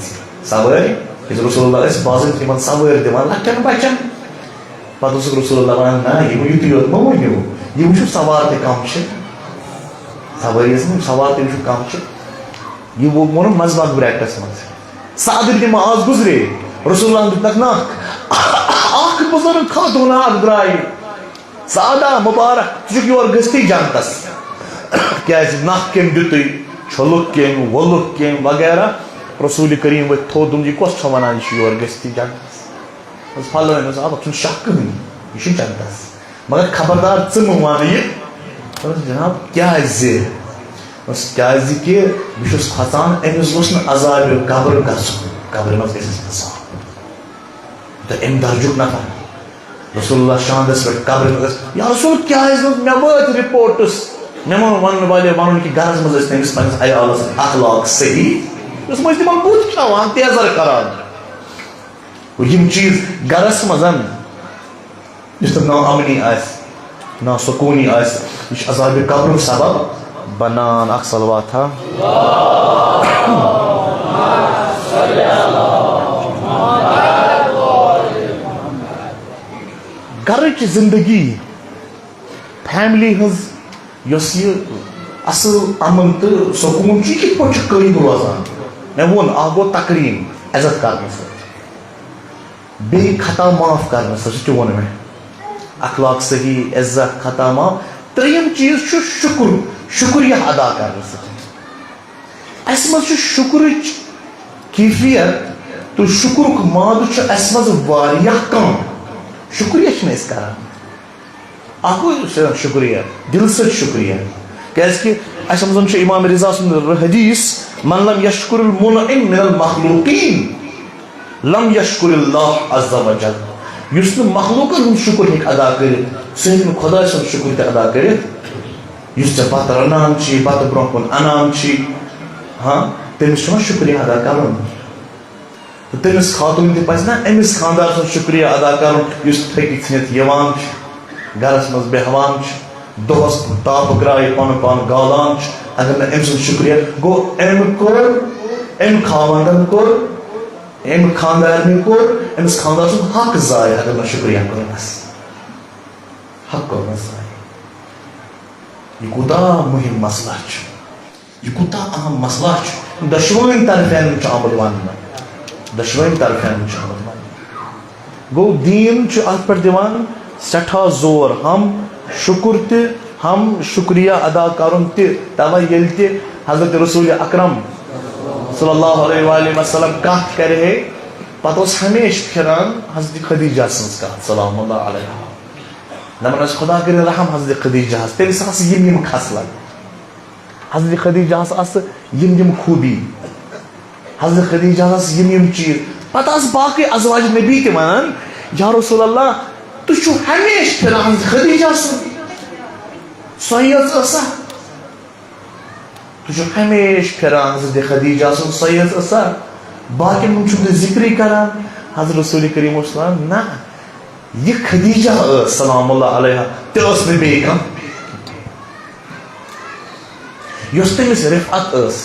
سوٲرۍ، ییٚلہِ رسول اللہ ٲسۍ باضٲبطہٕ تِمن سوٲرۍ دِوان لۄکٹٮ۪ن بچن۔ پتہٕ اوسُکھ رسول اللہ ونان، نہ، یِم یُتُے یوت مہ ؤنِو، یِم وٕچھِو سوار تہِ کم چھِ۔ سوٲرۍ ٲسۍ نہٕ، سوار تہِ وٕچھِو کم چھِ۔ یہِ ووٚن، ووٚنُن منٛزباگ bracketس منٛز۔ سعد ابن معاذ گُزرے، رسول اللہ دیُتنکھ نکھ۔ اکھ بُزرگ خاتوٗن اکھ درٛاے۔ سعدا مبارک، ژٕ چھُکھ یور گٔژھتھٕے جنتس۔ کیازِ نکھ کٔمۍ دیُتُے، چھوٚلُکھ کٔمۍ، ووٚلُکھ کٔمۍ وغیرہ۔ رسول کریم ؤتھۍ تھوٚد، دوٚپُن، یہِ کۄس چھےٚ ونان، یہِ چھُ یور گٔژھتھٕے جنتس؟ دوٚپُس، فلٲنۍ، دوٚپُس، آ، اتھ چھُنہٕ شک کٕہٕنۍ، یہِ چھُ جنتس۔ مگر خبردار ژٕ مہٕ وَن یہِ۔ دوٚپُس، جناب، کیازِ؟ دوٚپُس، کیازِ کہِ بہٕ چھُس کھۄژان، أمِس گوٚژھ نہٕ عذابِ قبر گژھُن، قبرِ منٛز گژھِ أمِس عذاب۔ تہٕ أمۍ درجُک نفر۔ رسول اللہ شاندس پٮ۪ٹھ قبرِ منٛز، یا رسول، کیازِ؟ دوٚپُس، مےٚ وٲتۍ reports، مےٚ ما وَنن والے وَنُن کہِ گرس منٛز ٲسۍ تٔمِس پننِس عیالس سۭتۍ اخلاق صحیح، یُس منٛز تِمن بُتھ کھٮ۪وان، تیزر کران۔ گوٚو یِم چیٖز گرس منٛز، یُس تِم نا امنی آسہِ، نا سکوٗنی آسہِ، یہِ چھُ عذابِ قبرُک سبب بنان۔ اکھ صلوات ہا۔ گرٕچ زندگی فیملی ہٕنٛز یۄس یہِ اصل امن تہٕ سکوٗن چھُ، یہِ کِتھ پٲٹھۍ چھُ قٲیِم روزان؟ مےٚ ووٚن، اکھ گوٚو تکریٖم، عزت کرنہٕ سۭتۍ۔ بیٚیہِ خطا معاف کرنہٕ سۭتۍ، سُہ تہِ ووٚن مےٚ۔ اخلاق صحیح، عزت، خطا معاف۔ ترٛیٚیِم چیٖز چھُ شُکر، شُکریہ ادا کرنہٕ سۭتۍ۔ اَسہِ منٛز چھُ شُکرٕچ کیفیت تہٕ شُکرُک مادٕ چھُ اَسہِ منٛز واریاہ کم۔ شُکریہ چھِنہٕ أسۍ کران۔ اکھ گوٚو شُکریہ، دِلہٕ سۭتۍ شُکریہ۔ کیازِ کہِ اَسہِ منٛز چھُ امام رضا سُنٛد حدیث، "من لم یشکر المنعم من المخلوقین لم یشکر اللہ عز وجل"۔ یُس نہٕ مخلوقن ہُنٛد شُکر ہیٚکہِ ادا کٔرِتھ، سُہ ہیٚکہِ نہٕ خۄداے سُنٛد شُکر تہِ ادا کٔرِتھ۔ یُس ژےٚ بتہٕ رنان چھی، بتہٕ برونٛہہ کُن انان چھی، ہاں، تٔمِس چھُ وۄنۍ شُکریہ ادا کرُن۔ تہٕ تٔمِس خاتوٗن تہِ پَزِ نا أمِس خانٛدار سُنٛد شُکریہ ادا کَرُن، یُس تھٔکِتھ ژھٕنِتھ یِوان چھُ، گَرَس منٛز بیٚہوان چھُ، دۄہَس تاپہٕ گرٛایہِ پَنُن پان گالان چھُ۔ اگر نہٕ أمۍ سُنٛد شُکریہ گوٚو، أمۍ کوٚر، أمۍ خاوَندَن کوٚر، أمۍ خانٛدارنہِ کوٚر، أمِس خانٛدار سُنٛد حق ضایع، اگر نہٕ شُکریہ کوٚرنَس۔ حق کوٚرنَس ضایع۔ یہِ کوٗتاہ مُہِم مسلہٕ چھُ۔ یہِ کوٗتاہ اہم مسلہٕ چھُ، دۄشوٕنۍ طرفن چھُ آمُت وننہٕ، دۄشوٕنۍ طرفن چھُ آمُت وننہٕ۔ گوٚو، دیٖن چھُ اتھ پٮ۪ٹھ دِوان سٮ۪ٹھاہ زور، ہم شُکُر تہِ، ہم شُکریہ ادا کرُن تہِ۔ توے ییٚلہِ تہِ حضرت رسول اکرم صلی اللہ علیہ وآلہ وسلم کتھ کرِ ہے، پتہٕ اوس ہمیشہِ پھران حضرت خدیجہ سٕنٛز کتھ سلام اللہ علیہا۔ دپان ٲسۍ، خدا کٔرِن رحم حضرت خدیجہس، تٔمِس آسہٕ یِم یِم خصلت۔ حضرت خدیجہس آسہٕ یِم یِم خوٗبی، حضرت خدیجہس آسہٕ یِم یِم چیٖز۔ پتہٕ آسہٕ باقٕے ازواج نبی تہِ ونان، یا رسول اللہ، تُہۍ چھِو ہمیشہِ پھران حضرت خدیجہ سُنٛد، سۄے یٲژ ٲسا؟ تُہۍ چھِو ہمیشہِ پھران حضرت خدیجہ سُنٛد، سۄے یٲژ ٲسا؟ باقین ہُنٛد چھِو تُہۍ ذِکرٕے کران۔ حضرت رسول کریم اوس ونان، نہ، یہِ خدیجہ ٲس سلام اللہ علیہا، تہِ ٲس نہٕ بیٚیہِ کانٛہہ۔ یۄس تٔمِس رفعت ٲس،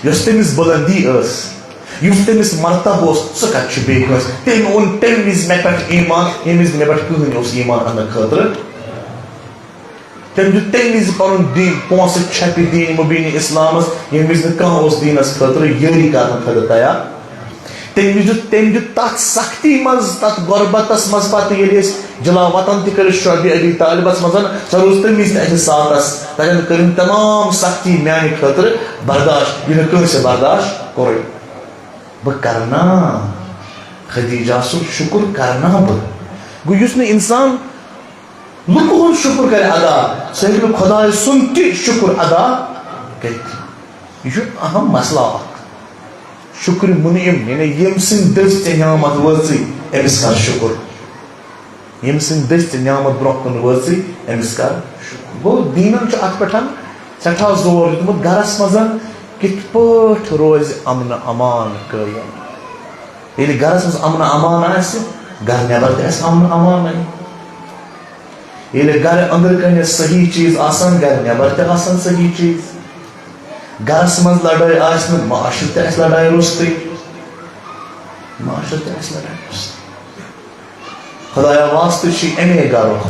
یۄس تٔمِس بُلندی ٲس، یُس تٔمِس مرتبہٕ اوس، سُہ کتہِ چھُ بیٚیہِ کٲنٛسہِ؟ تٔمۍ اوٚن تَمہِ وِزِ مےٚ پٮ۪ٹھ ایمان، ییٚمہِ وِزِ نہٕ مےٚ پٮ۪ٹھ کٕہٕنۍ اوس ایمان اننہٕ خٲطرٕ۔ تٔمۍ دیُت تَمہِ وِزِ پنُن دیٖن، پونٛسہٕ چھپہِ دیٖن مُبیٖنہِ اسلامس، ییٚمہِ وِزِ نہٕ کانٛہہ اوس دیٖنس خٲطرٕ یٲری کرنہٕ خٲطرٕ تیار۔ تٔمۍ دیُت، تٔمۍ دیُت تَتھ سختی منٛز، تَتھ غربتَس منٛز، پَتہٕ ییٚلہِ أسۍ جلا وطن تہِ کٔرِتھ شعبِ ابی طالبَس منٛز، سۄ روٗز تَمہِ وِزِ تہِ اَسہِ ساتَس۔ تَتٮ۪ن کٔرٕن تمام سختی میٛانہِ خٲطرٕ برداشت، یہِ نہٕ کٲنٛسہِ برداشت کوٚرُے۔ بہٕ کَرٕ نا خدیجہ سُنٛد شُکُر، کَرٕ نا بہٕ؟ گوٚو، یُس نہٕ اِنسان لُکہٕ ہُنٛد شُکُر کَرِ ادا، سُہ ہیٚکہِ نہٕ خۄداے سُنٛد تہِ شُکُر ادا کٔرِتھ۔ یہِ چھُ اہم مسلہٕ اکھ۔ شُکرِ مُنعِم، یعنی ییٚمہِ سٕنٛدِ دٔسۍ ژےٚ نعمت وٲژٕے، أمِس کر شُکُر۔ ییٚمہِ سٕنٛدِ دٔسۍ ژےٚ نعمت برونٛہہ کُن وٲژٕے، أمِس کر شُکُر۔ گوٚو، دیٖنن چھُ اتھ پٮ۪ٹھ سٮ۪ٹھاہ زور دیُتمُت، گرس منٛز کِتھ پٲٹھۍ روزِ امن امان قٲیِم۔ ییٚلہِ گرس منٛز امن امان آسہِ، گرٕ نٮ۪بر تہِ آسہِ امن امانٕے۔ ییٚلہِ گرٕ أنٛدرٕ کنہِ صحیح چیٖز آسن، گرٕ نٮ۪بر تہِ آسن صحیح چیٖز۔ گرس منٛز لڑٲے آسہِ نہٕ، معاشرٕ تہِ آسہِ لڑایہِ روٚستُے۔ معاشرٕ تہِ آسہِ لڑایہِ روٚستُے۔ خدایا، واسطہٕ چھُے اَمے گرُک،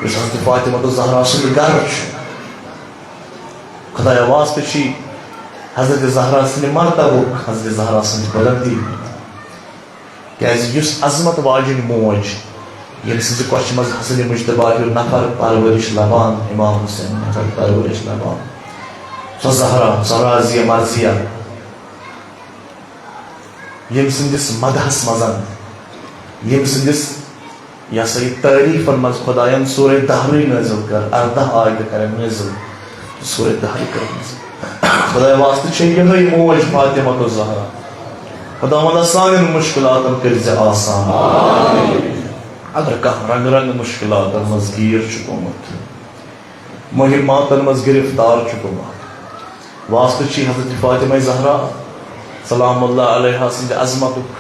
یُس حضرت فاطمہ الزہرا سُنٛد گرٕ چھُ۔ خدایا، واسطہٕ چھُے حضرت زہرا سٕنٛدِ مرتبُک، حضرت زہرا سٕنٛزِ بُلندی ہُنٛد۔ کیازِ یُس عظمت واجِنۍ موج، ییٚمہِ سٕنٛزِ کۄچھِ منٛز حسن مجتبیٰ ہیوٗ نفر پرورش لبان، امام حسین نفر پرورش لبان، سۄ زہرا، سۄ راضیہ مرضیہ، ییٚمہِ سٕنٛدِس مدحس منٛز، ییٚمہِ سٕنٛدِس، یہِ ہسا یہِ تعریٖفن منٛز خۄداین سورہ دہرٕے نٲزِل کٔر، ارداہ آیتہٕ کرن نٲزِل، سورہ دہرٕے کٔر نٲزِل۔ خۄدایا واسطہٕ چھے یِہوٚے موج فاطمہ الزہرا۔ خۄداوندا، سانٮ۪ن مُشکِلاتن کٔرۍ زِ آسان۔ اگر کانٛہہ رنٛگہٕ رنٛگہٕ مُشکِلاتن منٛز گیٖر چھُ گوٚمُت، مُہِماتن منٛز گِرفتار چھُ گوٚمُت، واسطہٕ چھُے حضرت فاطمہ زہرا سلام اللہ علیہا سٕنٛدِ عظمتُک۔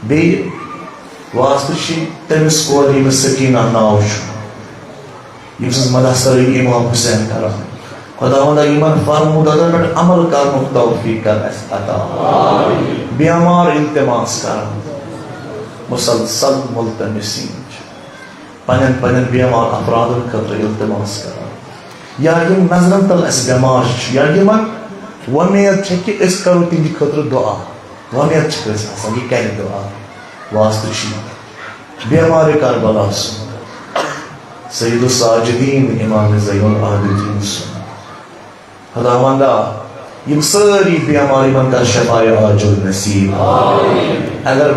بیٚیہِ واسطہٕ چھُے تٔمِس کورِ، ییٚمِس سکینہ ناو چھُ، ییٚمہِ سٕنٛز مدح سٲری امام حسین کران۔ خۄداوندا، یِمن فرمودن پٮ۪ٹھ عمل کرنُک توفیق کر اَسہِ عطا۔ بیمار التماس کران، مسلسل ملتمسین چھِ۔ پننٮ۪ن پننٮ۪ن بیمار افرادن خٲطرٕ التماس کران، یا یِم نظرن تل اسہِ بیمار چھِ، یا یِمن وۄمید چھےٚ کہِ أسۍ کرو تِہنٛدِ خٲطرٕ دُعا، وۄمید چھِ کٲنٛسہِ آسان، یہِ کرِ دُعا۔ واسطہٕ چھُ بیمار کربلا سُنٛد، سید الساجدین امام زین العابدین سُنٛد۔ خداوندا، یِم سٲری بیمار، یِمن کر شفای عاجل نصیب۔ اگر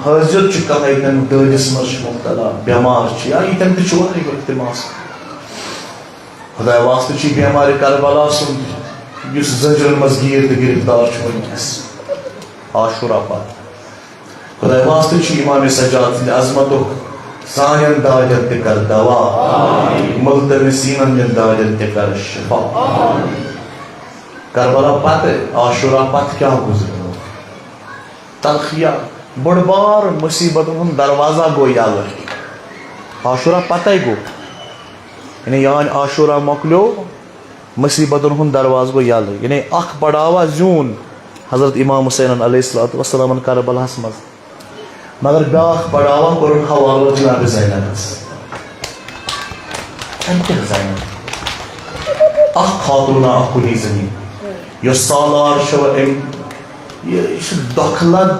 حٲضِر چھُ کانٛہہ ییٚتٮ۪ن دٲدِس منٛز چھُ مبتلا، بیمار چھُ، یا ییٚتٮ۪ن تہِ چھُ واریاہ التماس۔ خدایا واسطہٕ چھُ بیمار کربلا سُنٛد، یُس زنجیرن منٛز گیٖر تہٕ گرفتار چھُ وٕنکیٚس عاشورہ پتہٕ۔ خدایا واسطہٕ چھُ امام سجاد سٕنٛدِ عظمتُک سانٮ۪ن دادٮ۪ن تہِ کر دوا، ملتمسیٖنن ہٕنٛدٮ۪ن دادٮ۪ن تہِ کر شفا۔ کربلا پتہٕ، عاشورہ پتہٕ کیٛاہ گُزریو؟ تلخیہ، بٔڑ بار مُصیبتن ہُنٛد دروازہ گوٚو یلہٕ۔ عاشورہ پتے گوٚو، یعنی یعنی عاشورہ مۄکلیو، مُصیبتن ہُنٛد دروازٕ گوٚو یلہٕ، یعنی اکھ پڑاوا زیوٗن حضرت امام حسینن علیہ الصلوۃ والسلامن کربلاہس منٛز۔ مگر بیٛاکھ پڑاوا کوٚرُن حوالہٕ جناب زینبس۔ أمۍ کیٛاہ زینب؟ اکھ خاتوٗنا اکھ کُنی زٔنی، یۄس سالار چھِ وۄنۍ أمۍ، یہِ، یہِ چھِ دۄکھٕ لد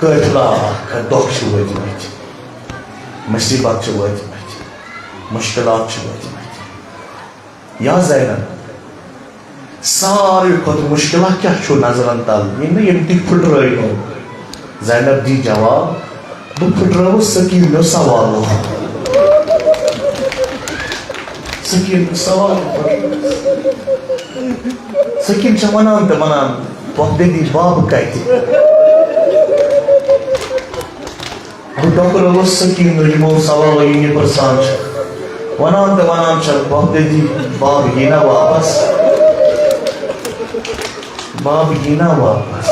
قٲفلہ اکھ، دۄکھ چھِ وٲتۍ مٕتۍ، مُصیبت چھِ وٲتۍ مٕتۍ، مُشکلات چھِ وٲتۍ مٕتۍ۔ یا زینب، ساروی کھۄتہٕ مُشکلہ کیٛاہ چھُ نظرن تل؟ ییٚلہِ نہٕ ییٚمہِ تُہۍ پھٕٹرٲوِو۔ زینب دی جواب، بہٕ پھٕٹرٲوٕس سکیٖنہٕ سوالو۔ سکیٖنہٕ سوالو پھٕٹرٲوٕس۔ سکیٖنہٕ چھےٚ ونان تہٕ ونان، وۄپدٕ دی بابہٕ کتہِ؟ بہٕ ڈۄکرٲوٕس سکیٖنہٕ یِمو سوالو یِم یہِ پرژھان چھِ۔ ونان تہٕ ونان چھَکھ، بابہٕ دی، بابہٕ یی نا واپس؟ بابہٕ یی نا واپس؟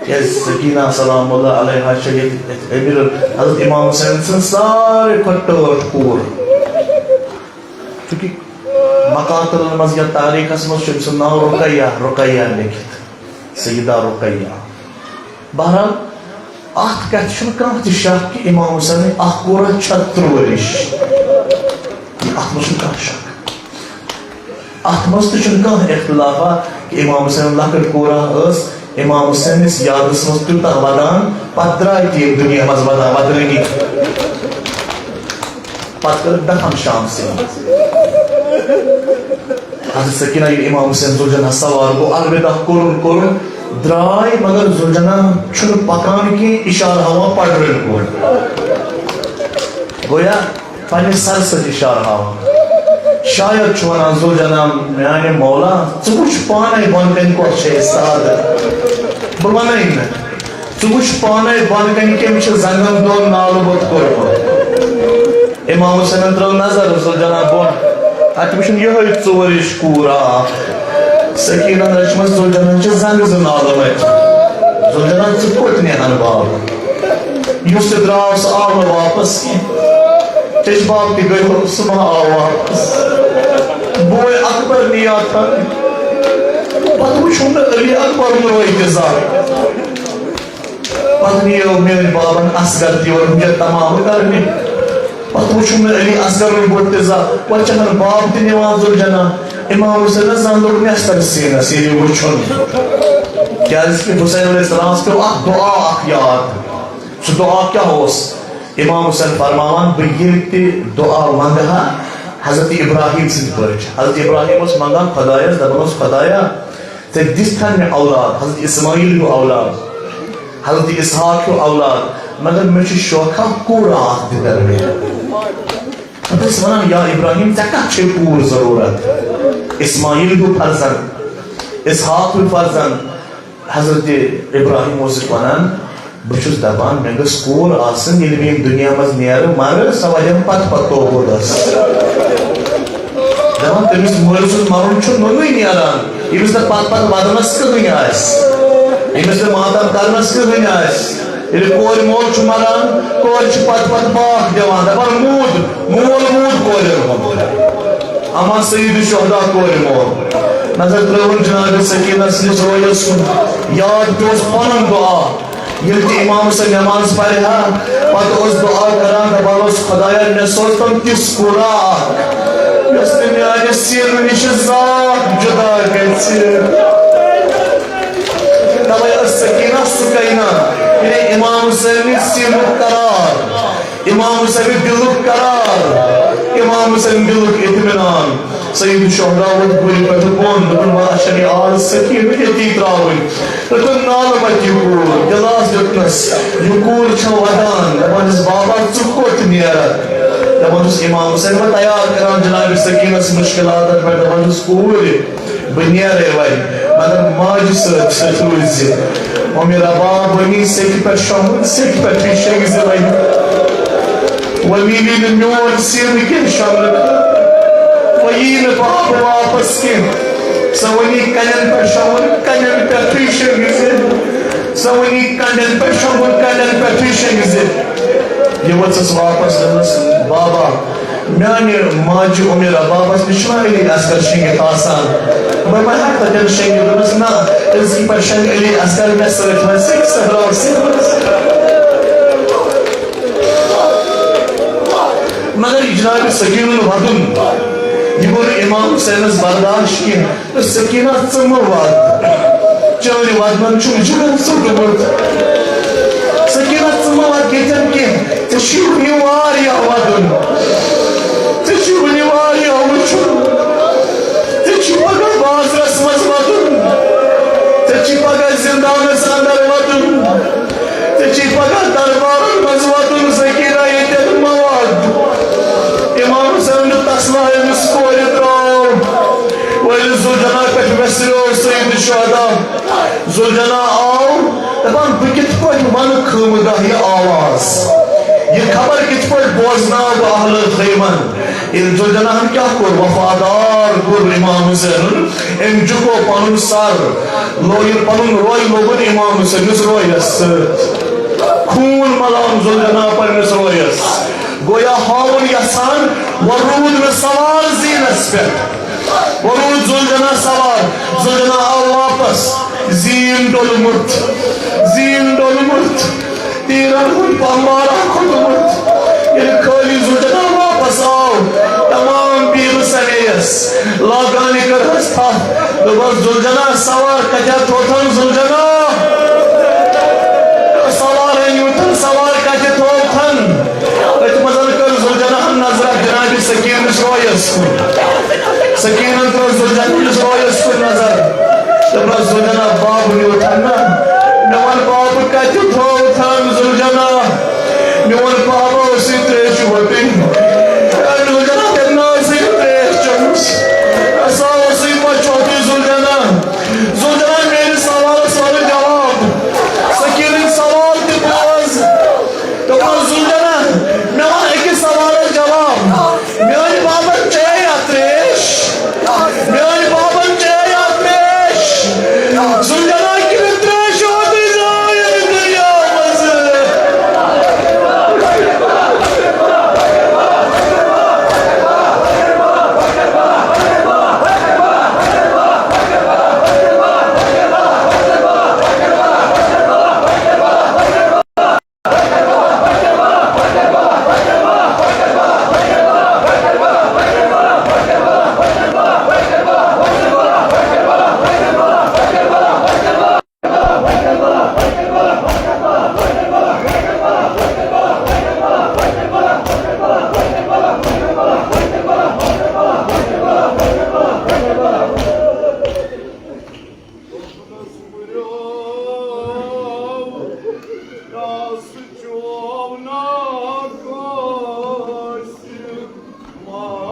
کیٛازِ سکیٖنہ سلام اللہ علیہا چھےٚ ییٚتہِ، ییٚتہِ امیر حضرت امام حسین سٕنٛز ساروی کھۄتہٕ ٹٲٹھ کوٗر۔ چونکہ مقاتلن منٛز یا تاریخس منٛز چھُ أمۍ سُنٛد ناو رقیہ، رقیہ لیکھِتھ، سیدہ رقیہ۔ بہرحال، اتھ کتھِ چھُنہٕ کانٛہہ تہِ شک کہِ امام حسینٕنۍ اکھ کوٗر چھےٚ ترٛوٚ ؤرِش۔ اتھ منٛز چھُنہٕ کانٛہہ شک۔ اتھ منٛز تہِ چھُنہٕ کانٛہہ اختلافا کہِ امام حسین لۄکٕٹ کوٗرا ٲس، امام حسینس یادس منٛز تیوٗتاہ ودان، پتہٕ درٛاے تہِ ییٚمہِ دُنیا منٛز ودان ودٲنی۔ پتہٕ کٔرٕکھ دفن شام سٕے۔ حضرت سکینہ ییٚلہِ امام حسین زُلجناہس سوار گوٚو، الوداع کوٚرُن، کوٚرُن، درٛاے، مگر زُلجناہ چھُنہٕ پکان کینٛہہ، اشارٕ ہاوان پڑرٮ۪ن کُن۔ گویا پننہِ سرٕ سۭتۍ اشارٕ ہاوان۔ شاید چھُ ونان زُلجناہ، میانہِ مولا، ژٕ وٕچھ پانے بۄنہٕ کنہِ کۄس چھےٚ استاد۔ بہٕ ونَے نہٕ۔ ژٕ وٕچھ پانے بۄنہٕ کنہِ کٔمۍ چھِ زنگن دۄن نالہٕ بوٚد کوٚرمُت۔ امام حسینن ترٲو نظر زُلجناہ بۄن۔ اتہِ وٕچھُن یِہوٚے ژوٚوُہ ؤرِش کوٗر اکھ۔ سکینن رچھمٕژ زُلجناہن چھِ زنگہٕ زٕ نالہٕ مٕتۍ۔ زُلجناہ، ژٕ کوٚت نِہن بابہٕ؟ یُس تہِ درٛاو، سُہ آو نہٕ واپس کینٛہہ۔ چچہِ باب تہِ گٔیو، سُہ ما آو واپس؟ بوے اکبر نِیاتھن۔ پتہٕ وٕچھُن نہٕ علی اکبرُن رویہِ تہِ زانٛہہ۔ پتہٕ نِیو میٲنۍ بابن اصغر تہِ یور، حجت تمام کرنہِ۔ پتہٕ وٕچھُن نہٕ علی اصغرُن بُتھ تہِ زانٛہہ۔ وۄنۍ چھِ ہن باب تہِ نِوان زُلجناہ۔ امام حسینس زن لوٚگ نٮ۪صتر سیٖنس ییٚلہِ وٕچھُن۔ کیازِ کہِ حسین علیہ السلامس پیوٚو اکھ دُعا اکھ یاد۔ سُہ دُعا کیٛاہ اوس؟ امام حسین فرماوان، بہٕ ییٚلہِ تہِ دُعا منٛگہٕ ہا حضرت ابراہیم سٕنٛدۍ پٲٹھۍ۔ حضرت ابراہیم اوس منٛگان خۄدایس، دپان اوس، خۄدایا، ژےٚ دِژتھن مےٚ اولاد، حضرت اسماعیل ہیوٗ اولاد، حضرت اسحاق ہیوٗ اولاد، مگر مےٚ چھُ شوقا کوٗر اکھ دِتر مےٚ۔ پتہٕ ٲسۍ ونان، یا ابراہیم، ژےٚ کتھ چھے کوٗر ضروٗرت؟ اسماعیل ہیوٗ فرزند، اسحاق ہیوٗ فرزند۔ حضرت ابراہیم اوسُکھ ونان، بہٕ چھُس دپان، مےٚ گٔژھ کوٗر آسٕنۍ، ییٚلہِ بہٕ ییٚمہِ دُنیا منٛز نیرٕ، مرٕ، سۄ ودٮ۪م پتہٕ پتہٕ توبہٕ دس۔ دپان، تٔمِس مٲلۍ سُنٛد مرُن چھُ نوٚنُے نیران، ییٚمِس نہٕ پتہٕ پتہٕ ودنس کٕہٕنۍ آسہِ، ییٚمِس نہٕ ماتم کرنس کٕہٕنۍ آسہِ۔ ییٚلہِ کورِ مول چھُ مران، کورِ چھِ پتہٕ پتہٕ باکھ دِوان، دپان، موٗد، مول موٗد کورٮ۪ن ہُنٛد۔ اما سید الشہداء کورِ مول۔ نظر ترٲوٕن جناب سکینہ سٕنٛدِس رویس کُن۔ یاد پیوس پنُن دُعا۔ ییٚلہِ تہِ امام حسین نماز پرِ ہا، پتہٕ اوس دعا کران، دپان اوس، "خدایا، مےٚ سوز تِم تِژھ کوٗرا اکھ، یۄس نہٕ میانہِ سیٖنہٕ نِش ذات جدا گژھِ۔" توے ٲس سکینہ سکینہ، یعنی امام حسین سیٖنُک قرار، امام حسین دلُک قرار، امام حسین دلُک اطمینان۔ سید الشہداء ووٚتھ گُرِ پٮ۪ٹھٕ بۄن، دوٚپُن، "وۄنۍ اچھا یہِ آز سکیٖنہٕ ییٚتی ترٛاوٕنۍ۔" دوٚپُن، "نالہٕ مت یہِ کوٗر۔" گِلاس دیُتنَس، یہِ کوٗر چھےٚ وَدان، دَپان چھِس، "بابا، ژٕ کوٚت نیرَکھ؟" دَپان چھُس، امام حسین وۄنۍ تیار کران جناب سکیٖنَس مُشکِلاتَن پٮ۪ٹھ، دَپان چھُس، "کوٗرِ، بہٕ نیرَے وۄنۍ، مگر ماجہِ سۭتۍ سۭتۍ روٗزِ زِ۔" وۄنۍ مےٚ رباب وۄنی سیٚکہِ پٮ۪ٹھ شۄنٛگُن، سیٚکہِ پٮ۪ٹھٕے شۄنٛگہِ زِ وۄنۍ۔ وۄنۍ میلی نہٕ میون سیٖنہٕ کینٛہہ شۄنٛگنہٕ خٲطرٕ۔ وۄنۍ یی نہٕ باب واپس کینٛہہ۔ سۄ وۄنی کَنٮ۪ن پٮ۪ٹھ شۄنٛگُن، کَنٮ۪ن پٮ۪ٹھٕے شۄنٛگہِ زِ۔ سۄ وۄنی کَنٮ۪ن پٮ۪ٹھ شۄنٛگُن، کَنٮ۪ن پٮ۪ٹھٕے شۄنٛگہِ زِ۔ یہِ ؤژھٕس واپس، دوٚپنَس، "بابا، میانہِ ماجہِ اُمہِ ربابس نِش چھُنہ علی اصغر شٔنگِتھ آسان؟ بہٕ ما ہٮ۪کہٕ تَتٮ۪ن شٔنگِتھ؟" دوٚپمَس، "نہ، أزکہِ پٮ۪ٹھ شۄنٛگہِ علی اصغر مےٚ سۭتۍ، وۄنۍ سیٚکہِ صحراہَس سۭتۍ۔" مگر یہِ جناب سکیٖنُن وَدُن، یہِ گوٚو نہٕ امام حسینَس برداشت کینٛہہ۔ سکینہ، ژٕ مہٕ وَد۔ چٲنۍ وَدنَن چھُم جگر ژوٚٹمُت۔ سکینہ، ژٕ مہٕ وَد ییٚتٮ۪ن کینٛہہ۔ ژےٚ چھُے وُنہِ واریاہ وَدُن۔ ژےٚ چھُے وُنہِ واریاہ وُچھُن۔ ژےٚ چھُے پگاہ بازرَس منٛز وَدُن۔ ژےٚ چھُے پگاہ زِندانَس اندر وَدُن۔ ژےٚ چھُے پگاہ دربارَن منٛز وَدُن۔ سکینہ، ییٚتٮ۪ن مہٕ وَد۔ امام حسین دیُت تسلا أمِس کورِ ترٛاو۔ وٲلِس زُلجنا پٮ۪ٹھ وٮ۪سریو سید الشہدا۔ زُلجنا آو، دَپان، بہٕ کِتھ پٲٹھۍ وَنہٕ خٲمہٕ گاہ یہِ آواز؟ یہِ خبر کِتھ پٲٹھۍ بوزناو بہٕ اہلِ خیمن؟ ییٚلہِ زُلجناہن کیٛاہ کوٚر؟ وفادار کوٚر امام حسینن۔ أمۍ جُکو پنُن سر، لویُن پنُن روے لوگُن امام حسینس رویس سۭتۍ۔ خوٗن ملان زُلجنا پننِس رویس۔ گویا ہاوُن یژھان، وۄنۍ روٗد نہٕ سوار زیٖنس پٮ۪ٹھ۔ وۄنۍ روٗد زُلجنا سوار۔ زُلجنا آو واپس۔ زیٖن ڈوٚلمُت، زیٖن ڈوٚلمُت، تیٖرن ہُنٛد پمبارا کھوٚتمُت۔ ییٚلہِ خٲلی زُلجنا واپس آو، تمام پیٖرٕ سمییس۔ لاگانی کٔرہَس تھپھ۔ دوٚپہَس، "زُلجنا، سوار کتہِ تھوتھن زُلجنا؟ سوار أنِوتھن، سوار کتہِ تھوتھن؟" أتھۍ منٛز کٔر زُلجناہن نظر جناب سکیٖنس رویس کُن۔ سکیٖنن ترٲو زُلجناہس رویس کُن نظر۔ دوٚپنَس، "زُلجنا، بابہٕ نیوٗتھن نا؟ مےٚ وَن، بابہٕ کتہِ تھووتھن زُلجنا؟" میون بابا اوسُے تریش وۄٹٕنۍ۔ اے زُلجنا، تٔمۍ نہ ٲسٕے نہٕ تریش چٔمٕژ۔ سۄ ٲسٕے مۄچھوتٕے زُلجنا۔ زُلجنا، میٲنِس سوالس وَنہٕ جواب۔ سکیٖنٕنۍ سوال تہِ بوز۔ دوٚپمَس، "زُلجنا، مےٚ وَن أکِس سوالس جواب۔ میٲنۍ بابن چے اَتھ تریش؟ میٲنۍ بابن چے اَتھ تریش؟" زُلجنا کِنہٕ تریش یوتُے زٲیِتھ دُنیا منٛزٕ۔